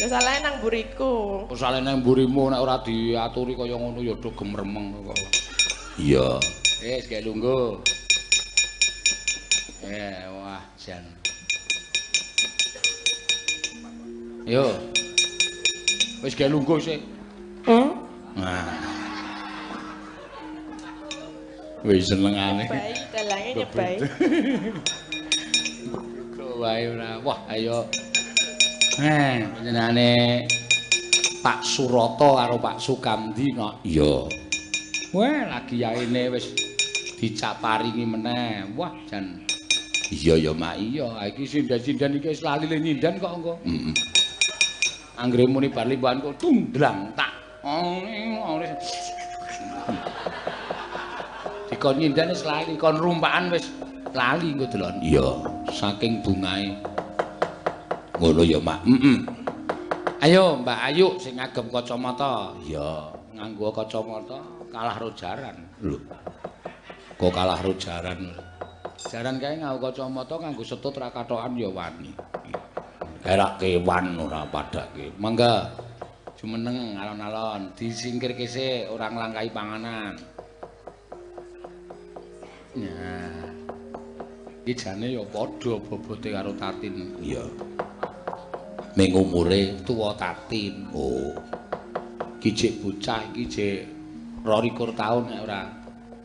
Ya salahe nang mburiku. Kok salahe nang mburimu nek ora diaturi kaya ngono ya do gemremeng kok. Iya. Wis gawe lungguh. Wah, jan. Yo. Wis gawe lungguh sik. Nah. Wis senengane. Nyebai, dalange nyebai. Kok wae ora. Wah, ayo. Panjenengane Pak Surata karo Pak Sukamdi kok. Iya. Wah, lagi yaene wis dicaparingi meneh. Wah, jan. Iya ya, Mak. Iya, iki sinden-sinden iki wis lali le nyinden kok engko. Heeh. Anggere muni bar limbuhan kok tundlang tak. Dikon nyinden wis lali, kon rumpakan wis lali engko delon. Iya, saking bungae. Ngono ya, Mak. Heeh. Ayo Mbak Ayu sing ngagem kacamata. Iya, nganggo kacamata kalah ro jaran. Lho. Kok kalah ro jaran? Jaran kae nganggo kacamata nganggo setut ra kathokan ya wani. Kae rak kewan ora padake. Mangga jumeneng alon-alon disingkirke sik ora nglangkahi panganan. Nah. Iki jane ya padha bobote karo Tatin. Iya. Ning umure tuwa Tatin. Oh. Iki jek bocah iki jek 22 taun nek ora.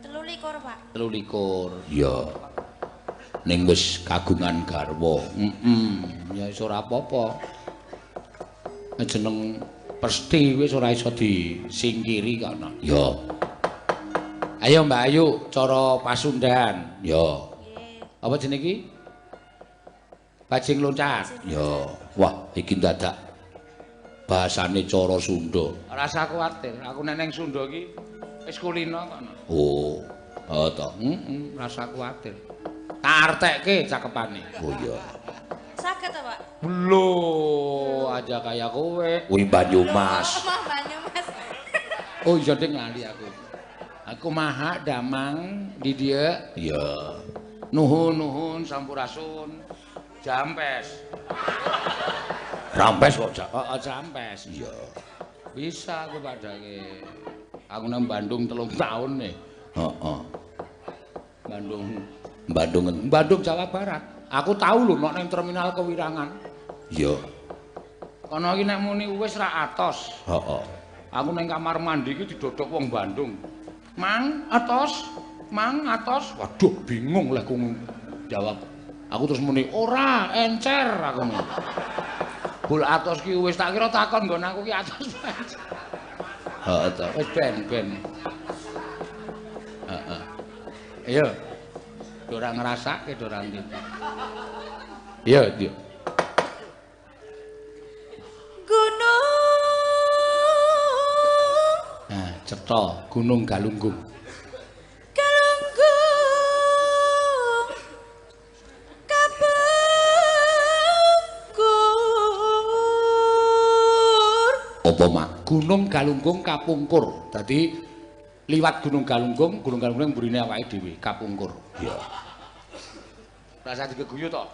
23, Pak. 23. Iya. Ning wis kagungan garwa. Heeh. Ya wis ora apa-apa. Jeneng Pesti wis ora iso disingkiri kok. Ya. Ayo Mbak Ayu cara pasundan. Ya. Apa jenenge iki? Bajing loncat. Ya. Wah, iki dadak bahasane cara Sunda. Ora usah kuwatir, aku nek ning Sunda iki wis kulino kok. Oh. Oh to. Heeh, ora usah kuwatir. Tak artekke cakepane. Oh iya. Saged to, Pak? Lho, aja kaya kowe. Kuwi Banyumas. Oh, Banyumas. Oh iya ding lali aku. Aku maha damang di dieu. Iya. Nuhun nuhun sampurasun. Jampes. Rampes kok, heeh, jampes. Iya. Bisa aku padake. Aku nang Bandung 3 tahun nih. Heeh. Bandung. Bandung Bandung Jawa Barat. Aku tahu lho nek nang terminal Kewirangan. Iya. Kono iki nek muni wis ra atos. Heeh. Aku nang kamar mandi iki didodok wong Bandung. Mang atos, mang atos. Waduh, bingung lah ku jawab. Aku terus muni ora encer aku muni. Bul atos ki wis tak kira takon nggon aku ki atos. Heeh to, wis ben-ben. Heeh. Ayo. Ora ngrasake ora ndi. Iya, iya. Gunung. Nah, cetha Gunung Galunggung. Galunggung kapungkur. Apa mak? Gunung Galunggung kapungkur. Dadi liwat Gunung Galunggung, Gunung Galunggung mburine awake dhewe kapungkur. Iya. Rasa digeguyu to.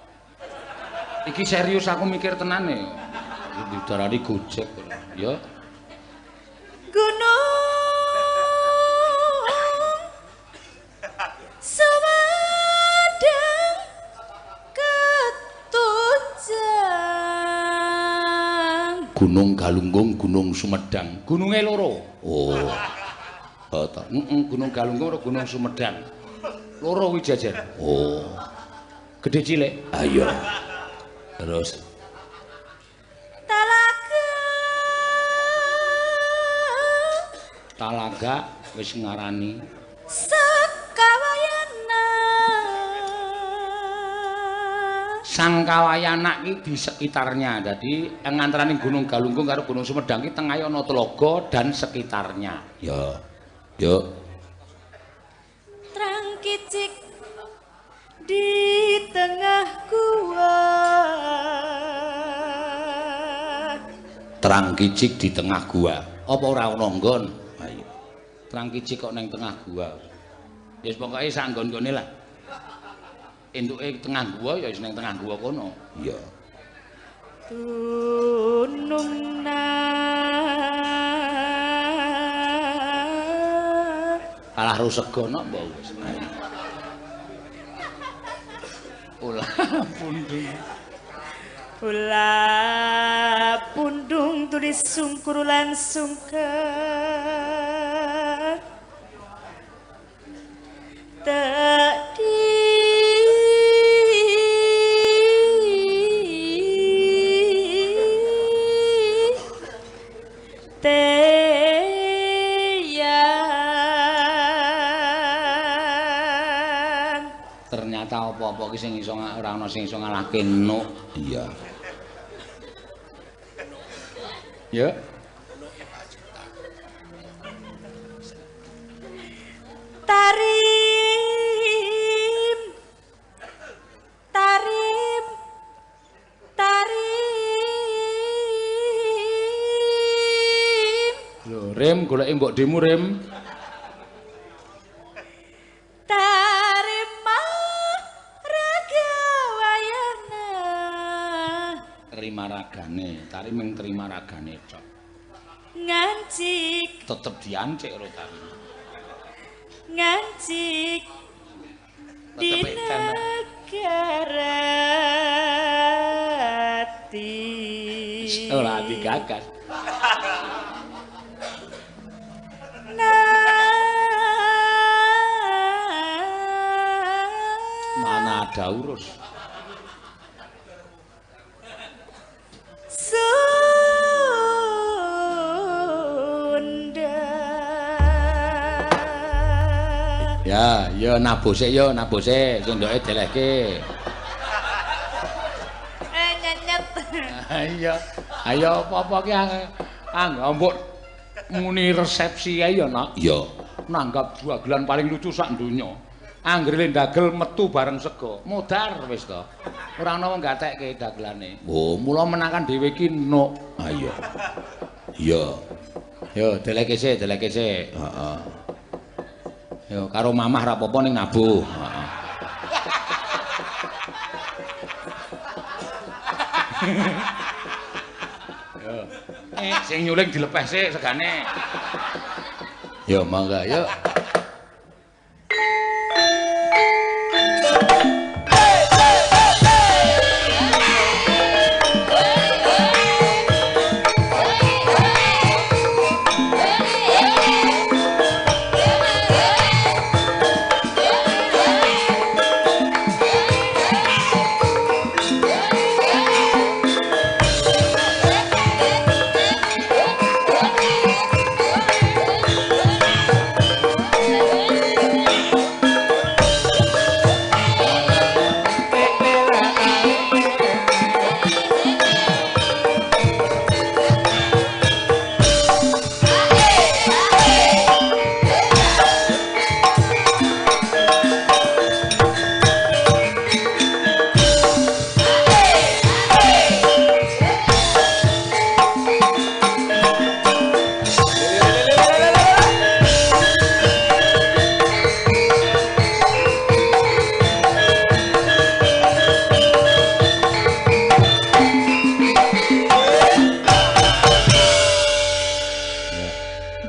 Iki serius aku mikir tenane. Didarani Gojek ya. Gunung Sumedang ketunjang. Gunung Galunggung, Gunung Sumedang. Gununge loro. Oh. Oh to. Heeh, Gunung Galunggung karo Gunung Sumedang. Loro kuwi jajar. Oh. Gede cilik. Ayo. Terus Talaga. Talaga wis ngarani Sangkawayana. Sangkawayana iki di sekitarnya. Dadi ngantarane Gunung Galunggung karo Gunung Sumedang iki tengahe ana telaga dan sekitarnya. Ya. Yo. Trang kicik di tengah gua. Trang kicik di tengah gua. Apa ora ana nggon? Ayo. Trang kicik kok neng tengah gua. Ya wis pokoke sak nggon-nggone lah. Entuke tengah gua ya wis neng tengah gua kono. Iya. Dunungna kalah rusegono mbok wis. Ulah pundung. Ulah pundung tulis sungkur lan sungkar tak di teyan. Ternyata apa-apa ki sing iso ora ana sing iso ngalahke Nuk. Iya. Ya. Tarim tarim tarim. Lho, Rem goleki mbok demu Rem. Tarima raga wayana. Terima ragane, tari mung terima ragane tok. Ngancik tetep diancik karo tari. Ngancik di negara ati. Ora digagas. Mana ada urus. Sunda. Ya, ya nabuh sik ya, nabuh sik, sendoke delehke. Nyenyet. Iya. Ayo apa-apa ki mbok muni resepsi ae ya, Nak. Iya. Nanggap dagelan paling lucu sak donya. Anggere ndagel metu bareng sego, modar wis to. Ora ana wong gatekke dagelane. Oh, mula menakan dhewe ki Nuk. Ah iya. Iya. Yo delehke sik, delehke sik. Heeh. Yo karo mamah ra apa-apa ning nabuh. Heeh. Yo. Sing nyuling dilepeh sik segane. Yo mangga yo.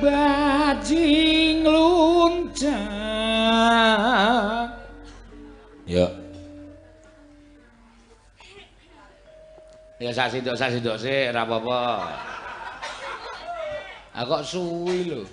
Bajing luncat. Ya. Ya sak sindok sik ora apa-apa. Ah kok suwi lho.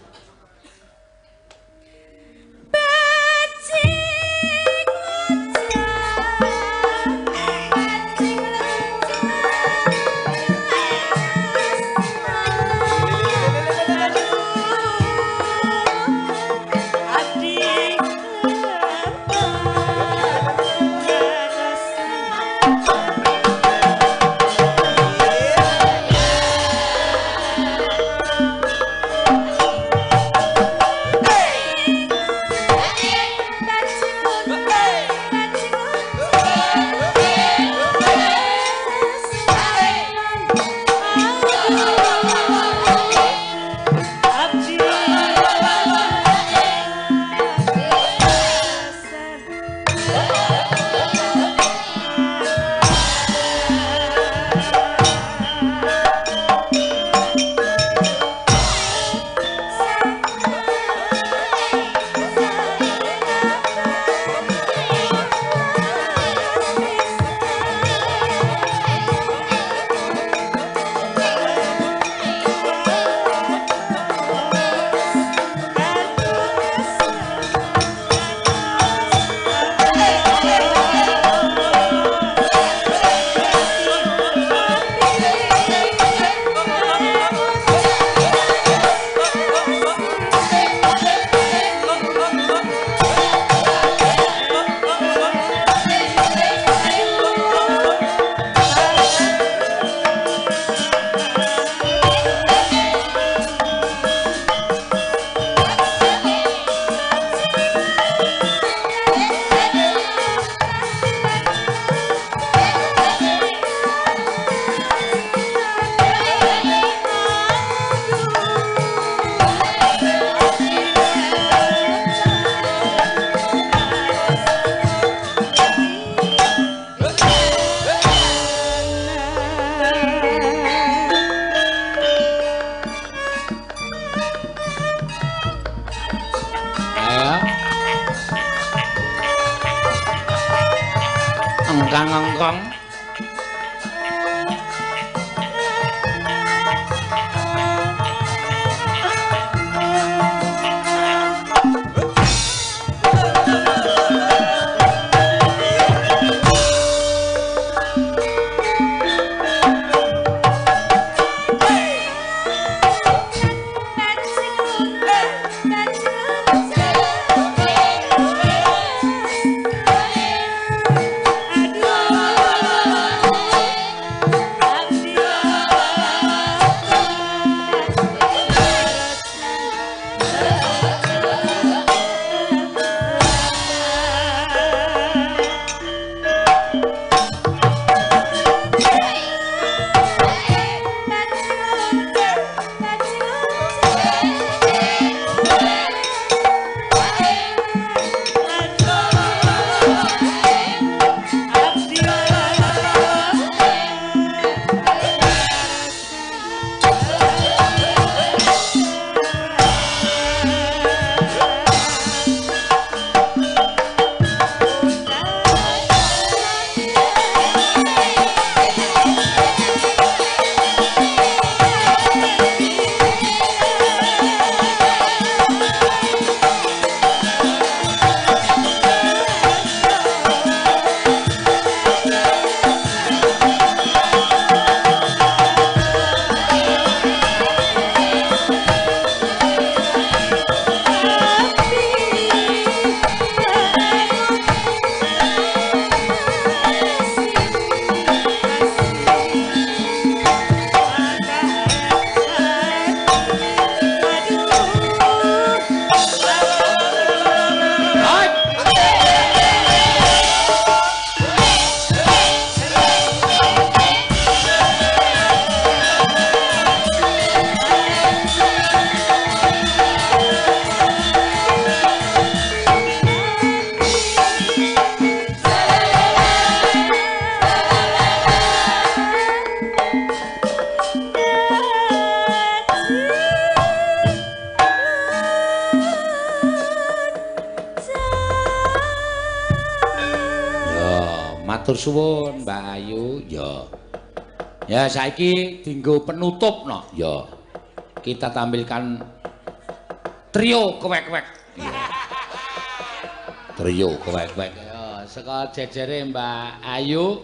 Kang ngongkong. Matur suwun Mbak Ayu. Ya. Ya saiki dinggo penutup no. Ya. Kita tampilkan trio kewek-wek. Ya. Trio kewek-wek. Ya, saka jejere Mbak Ayu,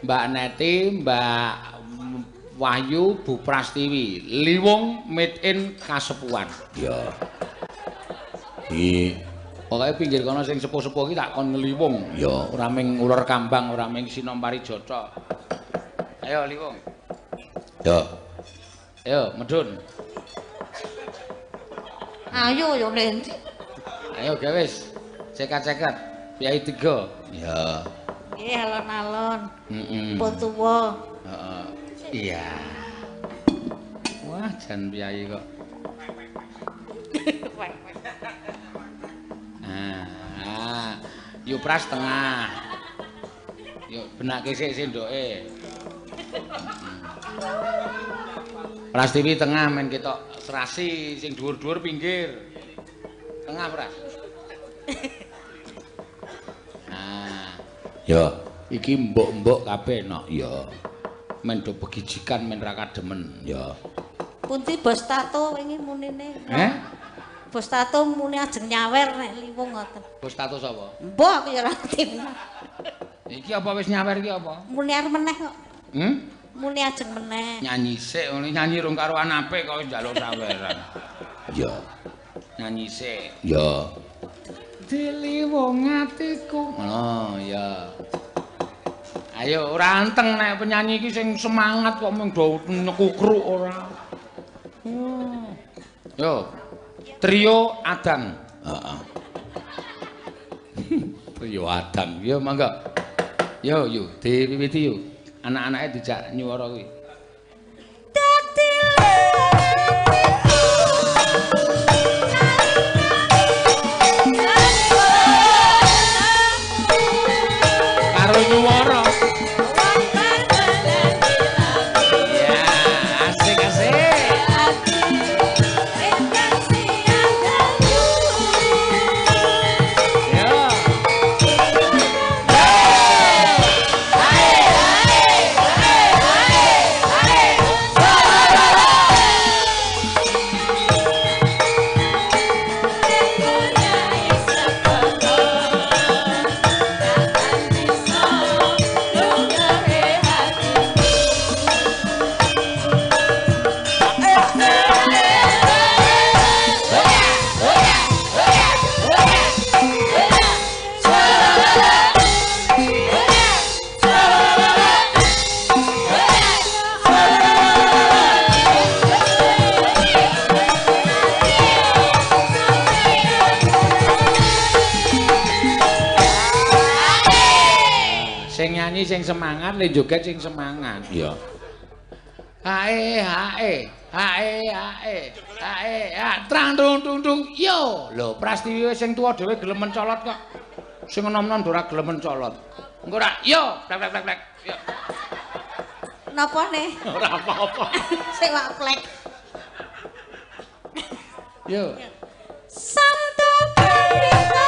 Mbak Neti, Mbak Wahyu, Bu Prastiwi, Liwung made in Kasepuhan. Ya. Iki pokoke pinggir kono sing sepuh-sepuh iki tak kon ngliwung. Ya, ora ming uler kambang, ora ming sinom parijata. Ayo liwung. Ya. Ayo medhun. Ayo yo Len. Ayo gawe wis. Cekat-cekat. Piyai tiga. Ya. Nggih alon-alon. Heeh. Pun tuwa. Heeh. Iya. Wah, jan piyai kok. Nah, yuk pras tengah. Yuk benake sik sendoke. Prastiwi tengah men ketok serasi sing dhuwur-dhuwur pinggir. Tengah Pras. Nah, ya iki mbok-mbok kabeh nok ya. Men do begijikan men ra kademen ya. Pundi bos tato wingi munine? Heh? Bos tato muni ajeng nyawer nek liwung ngoten. Bos tato sapa? Mbah aku ya ora ngerti. Iki apa wis nyawer iki apa? Muni arep meneh kok. Hmm? Muni ajeng meneh. Nyanyi sik ngene nyanyi rung karuan apik kok wis njaluk saweran. Ya. Nyanyi sik. Ya. Diliwung atiku. Ngono ya. Ayo ora anteng nek penyanyi iki sing semangat kok mung do nyekukruk ora. Oh. Yo. Trio Adang. Heeh. Trio Adang. Yo mangga. Yo yo diwiwiti yo. Anak-anake dijak nyuwara kuwi. Dadi karo nyuwara. Ya, asik-asik. Ya. nyanyi sing semangat, le joget sing semangat. Iya. Hae hae hae hae hae ha trang tung tung tung yo. Lho, Prastiwi sing tuwa dhewe gelem mencolot kok. Sing enom-enom ora gelem mencolot. Engko ora yo, plek plek plek plek. Yo. Napa ne? Ora apa-apa. Sik wak plek. Yo. Sabda Pendeta.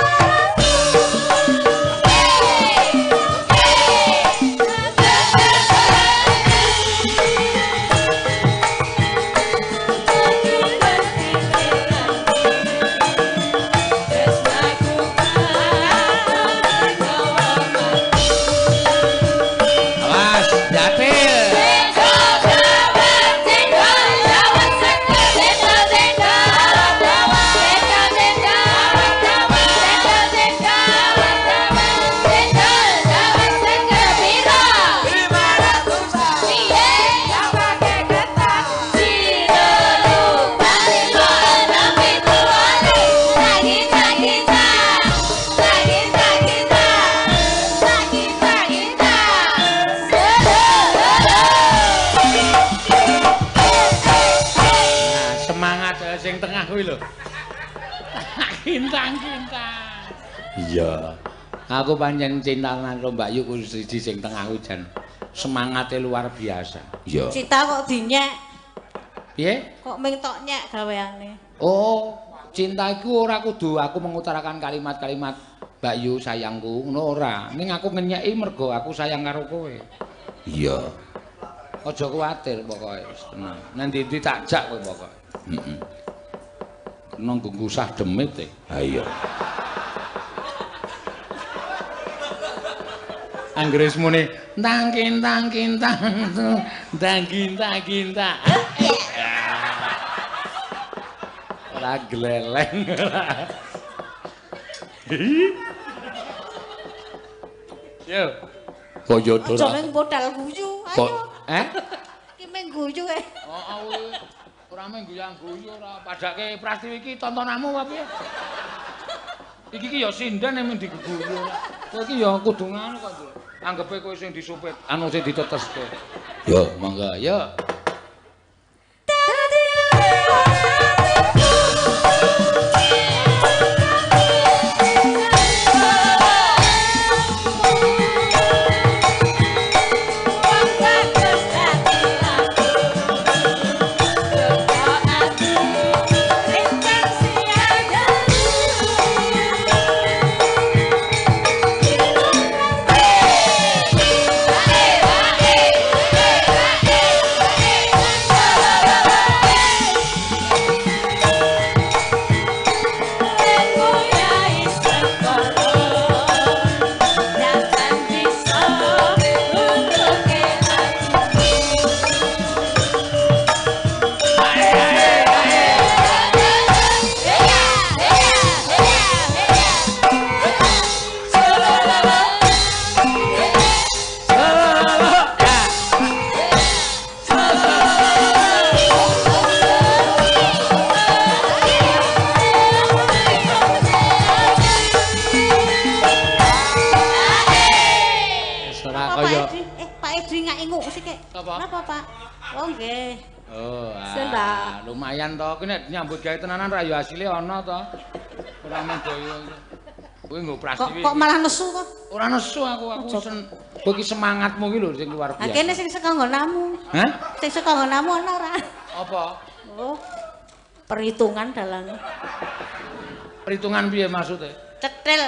Awas, jatil. Nah, semangat sing tengah kuwi lho. Kintang-kintang. Iya. Aku pancen cinta karo Mbak Yu khusus siji sing tengah kuwi jan semangate luar biasa. Iya. Cita kok dinyek, Piye? kok ming tok nyek gaweane. Oh, cinta iku ora kudu aku mengutarakan kalimat-kalimat Mbak Yu sayangku ngono ora. Ning aku ngenyeki mergo aku sayang karo kowe. Iya. Aja kuwatir pokoke wis tenang. Nang ndi-ndi tak jak kowe pokoke. Heeh. Kena nggusah demit e. Ha iya. Anggere wis muni tang kintang kintang tang kintang kintang. Ora gleleng. Yo. Kaya Aja ming modal guyu, Kok ayo. eh? Ki ming guyu e. Oh, kuwi ora mung guyang-guyu ora padake Prastiwi iki tontonanmu apa piye? Iki ki ya sinden nek mung diguguyu ora. Kowe iki ya kudu ngono kok, Nduk. Anggepe kowe sing disupit, anu sing diteteske. Yo, monggo, yo. Wis ora Pak kaya Edi, Pak Edi ngak-inguk sik. Sapa? Napa, Pak? Oh, nggih. Oh, Sentak. lumayan to. Kuwi nek nyambut gawe tenanan ra ya asile ana to. Ora mung daya. Kuwi nggo Kok Prastiwi. kok malah nesu kok? Ora nesu aku, aku sen kowe iki semangatmu ki lho sing luar Ha biasa. kene sing saka nggonamu. Hah? Sing saka nggonamu ana ora? Apa? Oh. Perhitungan dalang. Perhitungan piye maksudnya? Cetil.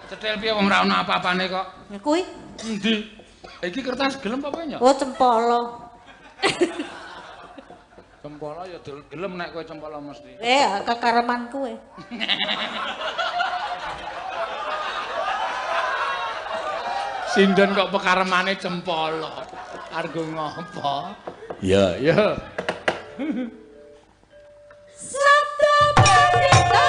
Cetil piye wong ora ana apa-apane kok. Ya kuwi. Endi? Iki kertas gelem apa nya? Oh, cempolo. Cempolo ya gelem nek kowe cempolo mesti. Kekareman kowe. Sinden kok pekaremane cempolo. Argo ngopo? Ya, ya. Sabda Pendeta.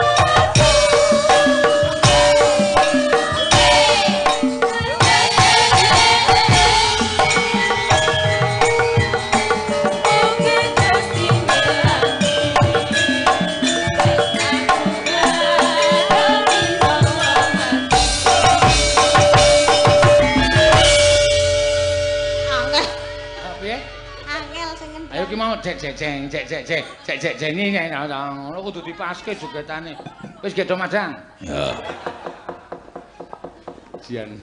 cek cek cek cek cek cek cek cek cek ngono kudu dipaske jogetane. Wis gedho madang. Ya. Jian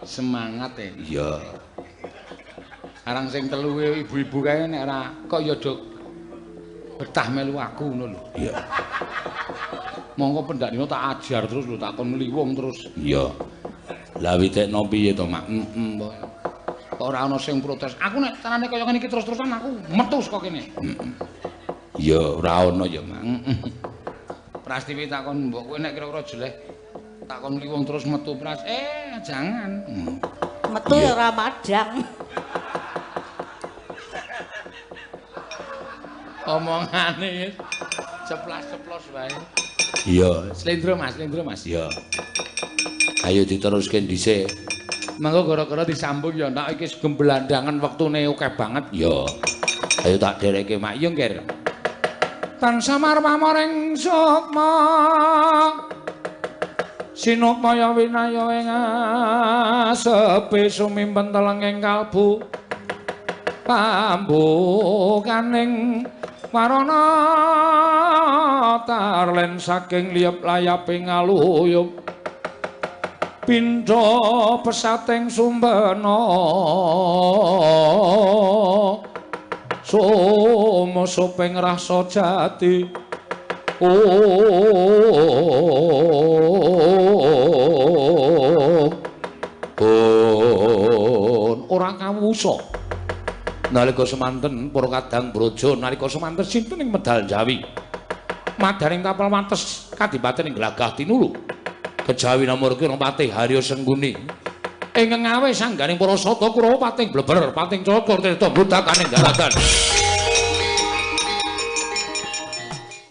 semangat e. Iya. Arang sing telu ibu-ibu kae nek ora kok ya do betah melu aku ngono lho. Iya. Monggo pendak dina tak ajar terus lho, tak kon ngliwung terus. Iya. Lah witekno piye to, Mak? Heeh. Kok ora ana sing protes. Aku nek tanane kaya ngene iki terus-terusan aku metu saka kene. Heeh. Ya ora ana ya, Mak. Heeh. Prastiwi takon mbok kowe nek kira-kira jeleh tak kon ngliwung terus metu Pras. Jangan. Metu ya ora madang. Omongane ceplas-ceplos wae. Iya, slendro Mas, slendro Mas. Iya. Ayo diteruske dhisik. Mangko gara-gara disambung ya nak iki gemblandangan wektune akeh banget. Iya. Ayo tak dherekke Mak. Iya, Ngger. Tansah marmamoring sukma. Sinupaya winaya ing asepe sumimpen telenging kalbu. Pambukaning warana tarlen saking liyep layaping aluyup pindha pesating sumbena sumusuping rasa jati ora kawusa nalika semanten para kadang braja nalika semanten sinten ing medal Jawi madaring tapel wates kadipaten ing Glagah Tinulu kejawi namurki patih Harya Sengguni ing ngawe sangganing para sata Kurawa pating bleber pating cokor tirta budakaning daratan.